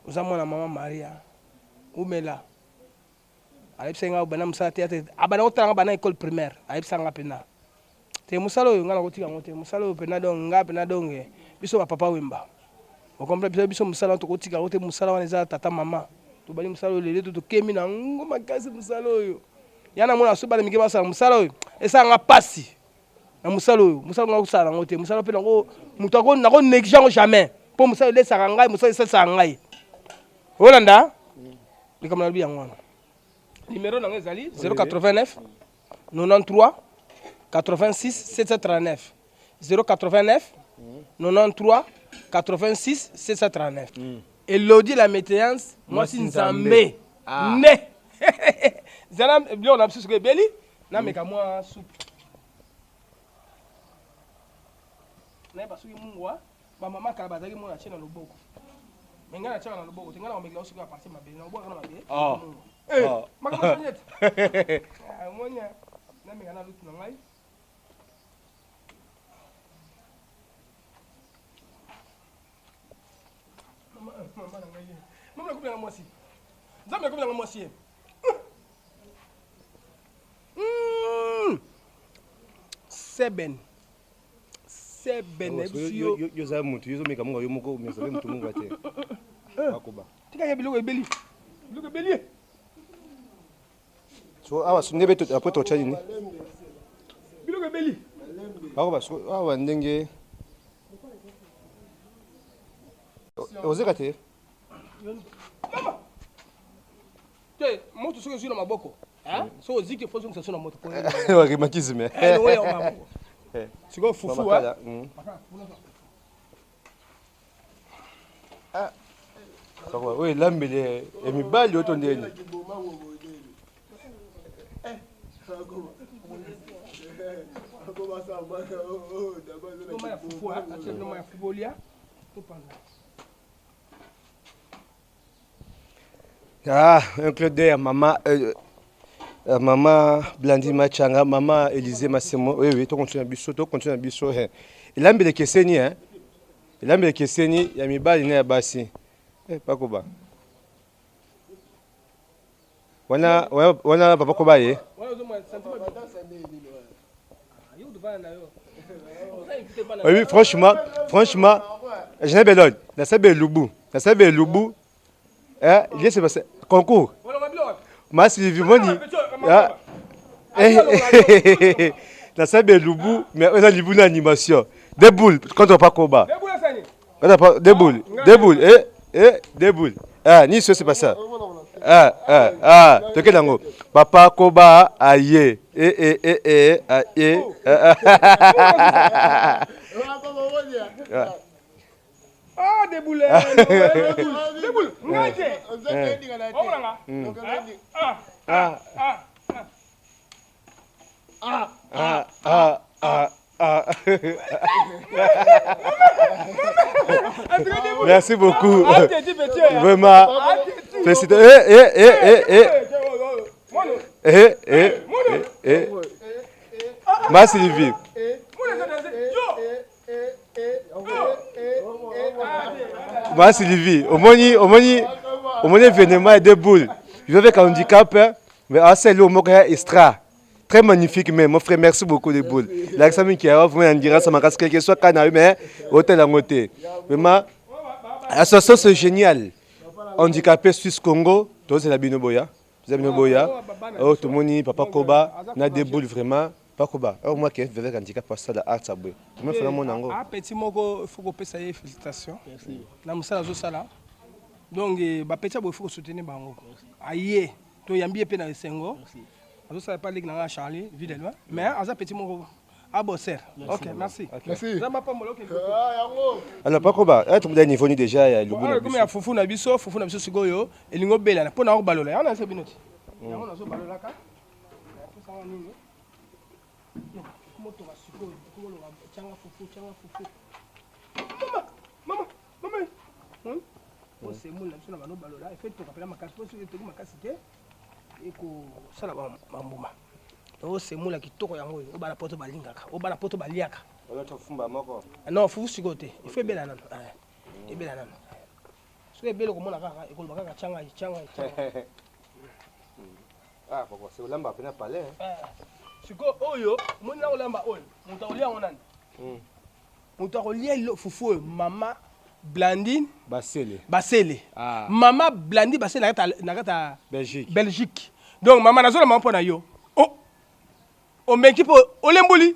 oza mwana mama Maria umela Ayebisaki nga obanda mosala theatre abanda kotala nga banda ecole primaire ayebisa nga pena te mosala oyo nga nakotika yango te mosala oyo pena donc nga pena donc biso ba papa wemba okomprendre biso biso mosala wana tokotika yango te mosala wana eza tata mama tobandi mosala oyo lelo to tokemi na yango makasi mosala oyo ya namona so bana mike basala mosala oyo esala nga pasi na mosala oyo mosala nga kosala yango te mosala mpe nako moto ako nako neglige yango jamais mpo mosala elesaka ngai mosala esalisaka ngai olanda Likambo nalobi yango wana. Numero na ngai ezali 089 93 86 739 089 93 86 739. Elodie la météance mwasi nzambe ne zala biloko na biso soki ebeli nameka mwa supu nayeba soki mungwa Ba mama kala bazalaki mona tie na loboko. Mais ngai natiaka na loboko te, ngai nakomekela yo sikoyo à partir mabele, nakobwaka na mabele. Oh. Eh, oh. makambo soni ete. Ah, omoni nameka na lutu na ngai. Mama, mama na ngai. Mama nakomi na mwasi. Nzambe akomi na mwasi ye. Seben. Seben nayebisi yo. Yo oza mutu, yo ozomeka munga yo moko, mais oza mutu munga te. Akoba. Tika ya biloko ebeli. Biloko ebeli. So awa so ndebe to après to nini? Biloko ebeli. Akoba so awa ndenge ozeka te. Mama. Te moto soki ezwi na maboko soki oziki fo ozongisa so na moto rhumatisme sikoyo fufu oyo elambeli ya mibali oyo to ndeni Ah, un clin d'œil à maman, maman Blandine Machanga, maman Élisée Massimo. Oui, oui, to continue biso, to continue biso. Hein. Elambele keseni, hein. Elambele keseni ya mibali na ya basi. Eh, pakoba. Wana wana papa koba ye. Oui, franchement, franchement, je n'ai pas na sabe lubu, na sabe lubu. Eh, je sais pas concours. Ma Sylvie Moni. Ah. Nasali elubu, mais eza libu na animation. Deux boules contre Papa Koba. Contre Papa, deux boules, deux boules, eh, eh, deux boules. Ah, ni ce c'est pas ça. Ah, ah, ah, toke nango. Papa Koba aye. Eh, eh, eh, eh, aye. Ah, ah. Ah. Ah, deboule, deboule, ngai te. Omonanga. Ah, ah, ah. Ah, ah, ah, ah, ah. Merci beaucoup. Vraiment. Félicitations. Eh, eh, eh, eh, eh. Eh, eh, eh, eh. Ma Sylvie. Ma Sylvie, omoni, omoni, omoni événement et deux boules. Je vais avec un handicap, mais ah, c'est le moko extra. Très magnifique, mais mon frère, merci beaucoup de boules. L'accent qui a vraiment endurance, ma quel que soit canard, mais hôtel à côté. Vraiment, association c'est génial. Handicapé Suisse Congo, toi c'est la bino boya. Vous avez boya. Oh, tout le monde, papa Koba, na des boules vraiment. Papa Koba, oh moi qui avec handicap pas ça la art ça boy. Tout le monde fait mon ango. Ah, petit moko, faut qu'on pèse ça félicitations. Na musala zo sala. Donc ba petit boy faut soutenir bango. Aye, to yambi pe na esengo. Azosala pa ligue na nga Charlie, vie de loin. Mais aza petit moko a bosser. OK, merci. Merci. Nzambe apambola, ok. Alors Papa Koba, eh tout le niveau ni déjà ya lubu na Komi ya fufu na biso, fufu na biso sikoyo elingi obelana mpo na kobalola yango nazo bino ti. Yango nazobalolaka. Napesanga nini? Motoka sikoyo, komoloka tianga fufu, tianga fufu. Mama, mama, mama. Osemoli na biso na bano balola, efe toka pela makasi, po soki etoki makasi te ekosala bambuma. Osemola kitoko yango oyo, oyo bana poto balingaka, oyo bana poto baliaka. Non, fufu sikoyo te, il faut ebela nano. Ebela nano. Soki ebeli okomona kaka, ekoloba kaka tianga, tianga, tianga. Ah, papa, c'est olamba pena palais. Sikoyo oyo, omoni na olamba oyo, moto akolia yango nani? Moto akolia fufu oyo, mama Blandine Basele. Basele. Ah. Mama Blandine Basele na kati ya Belgique. Belgique. Donc mama nazolamba mpo na yo. Oh. Omeki mpo olemboli.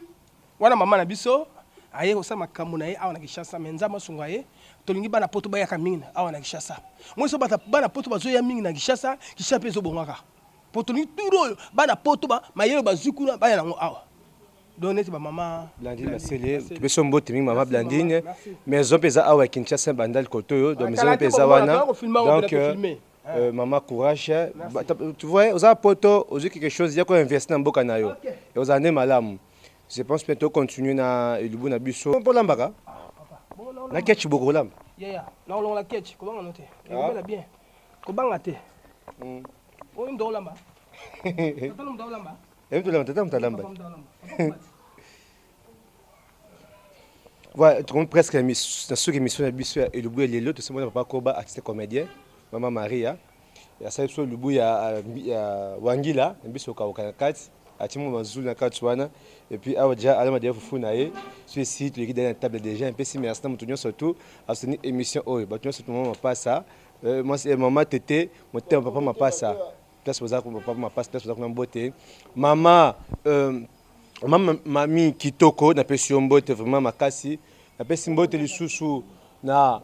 Wana mama na biso aye kosala makambo na ye awa na Kinshasa, mais Nzambe asunga ye. Tolingi bana poto bayaka mingi awa na Kinshasa. Moi so bata bana poto bazoya mingi na Kinshasa, Kinshasa mpe ezobongaka. Po tolingi tour oyo bana poto ba mayele bazwi kuna baya nango awa. Donc neti ba mama Blandine Basele, topesi mbote mingi mama Blandine. Maison mpe eza awa ya Kinshasa Bandal koto oyo, donc maison mpe eza wana. Donc maman courage. Tu vois, oza poto, ozwi quelque chose ya ko investir na mboka na yo. Ozala nde malamu. Je pense peut continuer na elubu na biso. Mpo lambaka? Na ketch boko kolamba? Yeah, na olongola ketch, kobanga no te. Ekobela bien. Kobanga te. Oyo ndo olamba. Tata ndo olamba. Emi tolamba, tata moto alamba. Voilà, tout presque na soki émission na biso ya elubu ya lelo, tosemona papa Koba, artiste comédien, mama Maria. Asali biso elubu ya Wangila, na biso okauka na kati, atie mwa mazulu na kati wana, et puis awa déjà alama deja fufu na ye, so esi toleki deja na table déjà, mpesi merci na moto nyonso tu asoni émission oyo, bato nyonso tu mama mapasa, mama tete, motema papa mapasa, place boza papa mapasa, place boza kuna mbote, mama mama mami kitoko napesi yo mbote vraiment makasi, napesi mbote lisusu na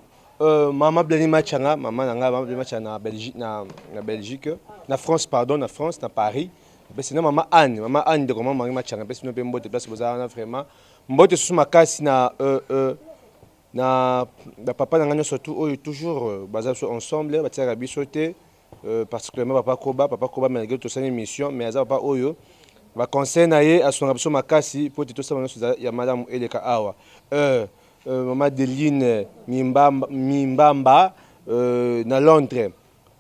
mama Blani Machanga, mama na nga mama Blani Machanga na Belgique, na Belgique, na France pardon, na France na Paris. Napesi na mama Anne, mama Anne ndeko mama Mami Machanga, napesi bino mpe mbote place boza wana vraiment. Mbote susu makasi na na ba papa na nga nyonso tu oyo toujours baza biso ensemble, batiaka biso te. Particulièrement papa Koba, papa Koba malgré tosali mission mais aza papa oyo ba conseil na ye asonga biso makasi po te tosala nyonso ya malamu eleka awa. Mama Deline Mimbamba, Mimbamba na Londres,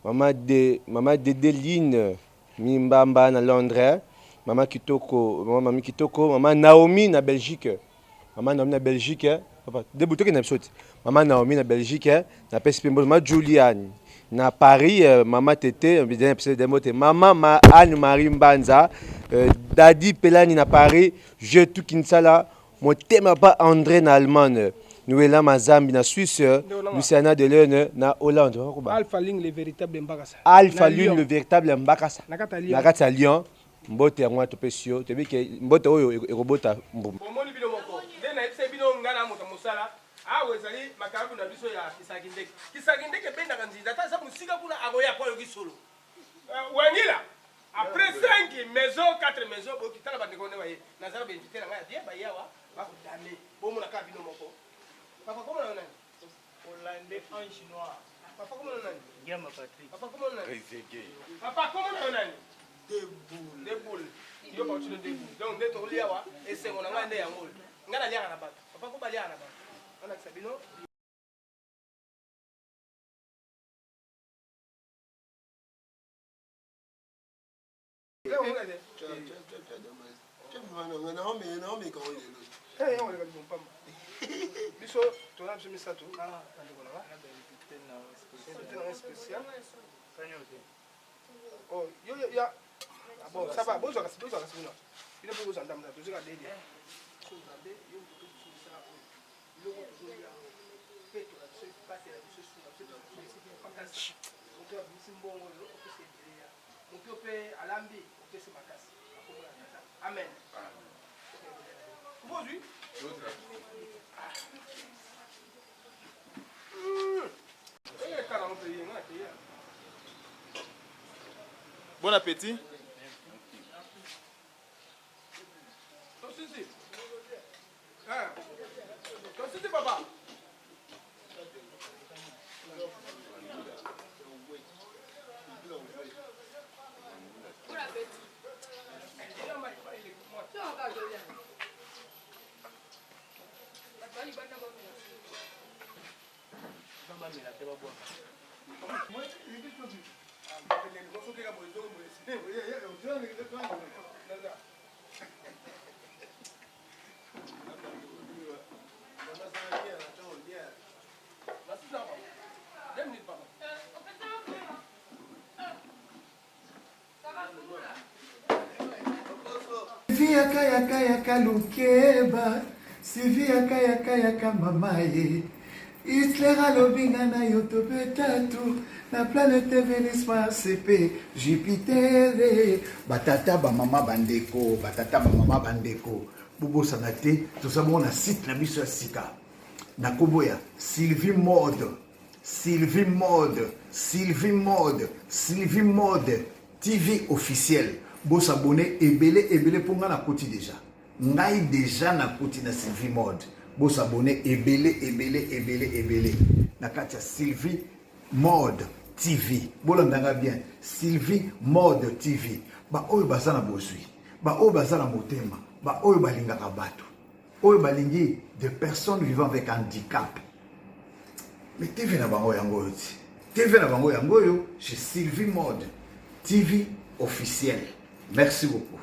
mama de mama Dedeline Mimbamba na Londres, mama Kitoko, mama mami Kitoko, mama Naomi na Belgique, mama Naomi na Belgique, papa debout toke na biso ti, mama Naomi na Belgique, na pesi pe mbote, mama Juliane na Paris, mama Tete, na pesi mbote, mama ma Anne Marie Mbanza, Dadi Pelani na Paris, je tout Kinsala, motema pa André na Allemagne, Noëlla Mazambi na Suisse, Luciana Delene na Hollande. Alpha Lune le véritable Mbakasa. Alpha Lune le véritable Mbakasa. Na kati ya Lyon. Mbote yango wana topesi yo, toyebi ke mbote oyo ekobota mbuma. Bomoni bino moko nde nayebisaki bino nga na moto ya mosala awa ezali makarabu na biso ya kisakindeke. Kisakindeke ebendaka nzinzi ata aza mosika kuna akoya po ayoki solo. Wangila après 5 maison 4 maison boyoki tala bandeko nde baye naza na ba invite na ngai ya bien baye awa bakodame bomona kaka bino moko. Papa komona yo nani? Hollandais ange noir. Papa komona nani? Ngiama Patrick. Papa komona nani? Papa komona yo nani? Deboul. Deboul. Yo ba tino deboul. Donc nde tokolia awa esengo na ngai nde yango. Ngai naliaka na bato. Papa ko baliaka na bato. Nalakisa bino. Biso toza biso misato na bandeko na nga. Invité na nga spécial. Oh, yo yo ya. Ah bon, ça va, bozwa kasi bozwa kasi bino. Bino mpe bozwa ndambo tozwi ka dede. So nzambe yo moto tosala oyo. Biloko tozolia peto na biso ebatela biso esunga biso makasi. Moto abimisi mbongo oyo opesa ebele ya. Moto mpe alambi opesi makasi. Akomona tata. Amen. Bozwi? Ah. Bon appétit. Papa. Sylvie yaka yaka yaka lukeba Sylvie yaka yaka yaka mama ye Hitler alobi nga na yo tobeta tu na planète Venus Mars pe Jupiter batata bamama bandeko batata bamama bandeko bobosana te toza bongo na site na biso ya sika na nkombo ya Sylvie Mode Sylvie Mode Sylvie Mode Sylvie Mode TV officiel bo s'abonner ebele ebele mpo ngai nakoti deja ngai deja nakoti na Sylvie Mode bo s'abonner ebele ebele ebele ebele na kati ya Sylvie Mode TV bolanda ngai bien Sylvie Mode TV baoyo baza na bozwi baoyo baza na motema baoyo balingaka bato oyo balingi de personnes vivant avec handicap mais tv na bango yango oyo ti tv na bango yango oyo chez sylvie mode tv officiel merci beaucoup.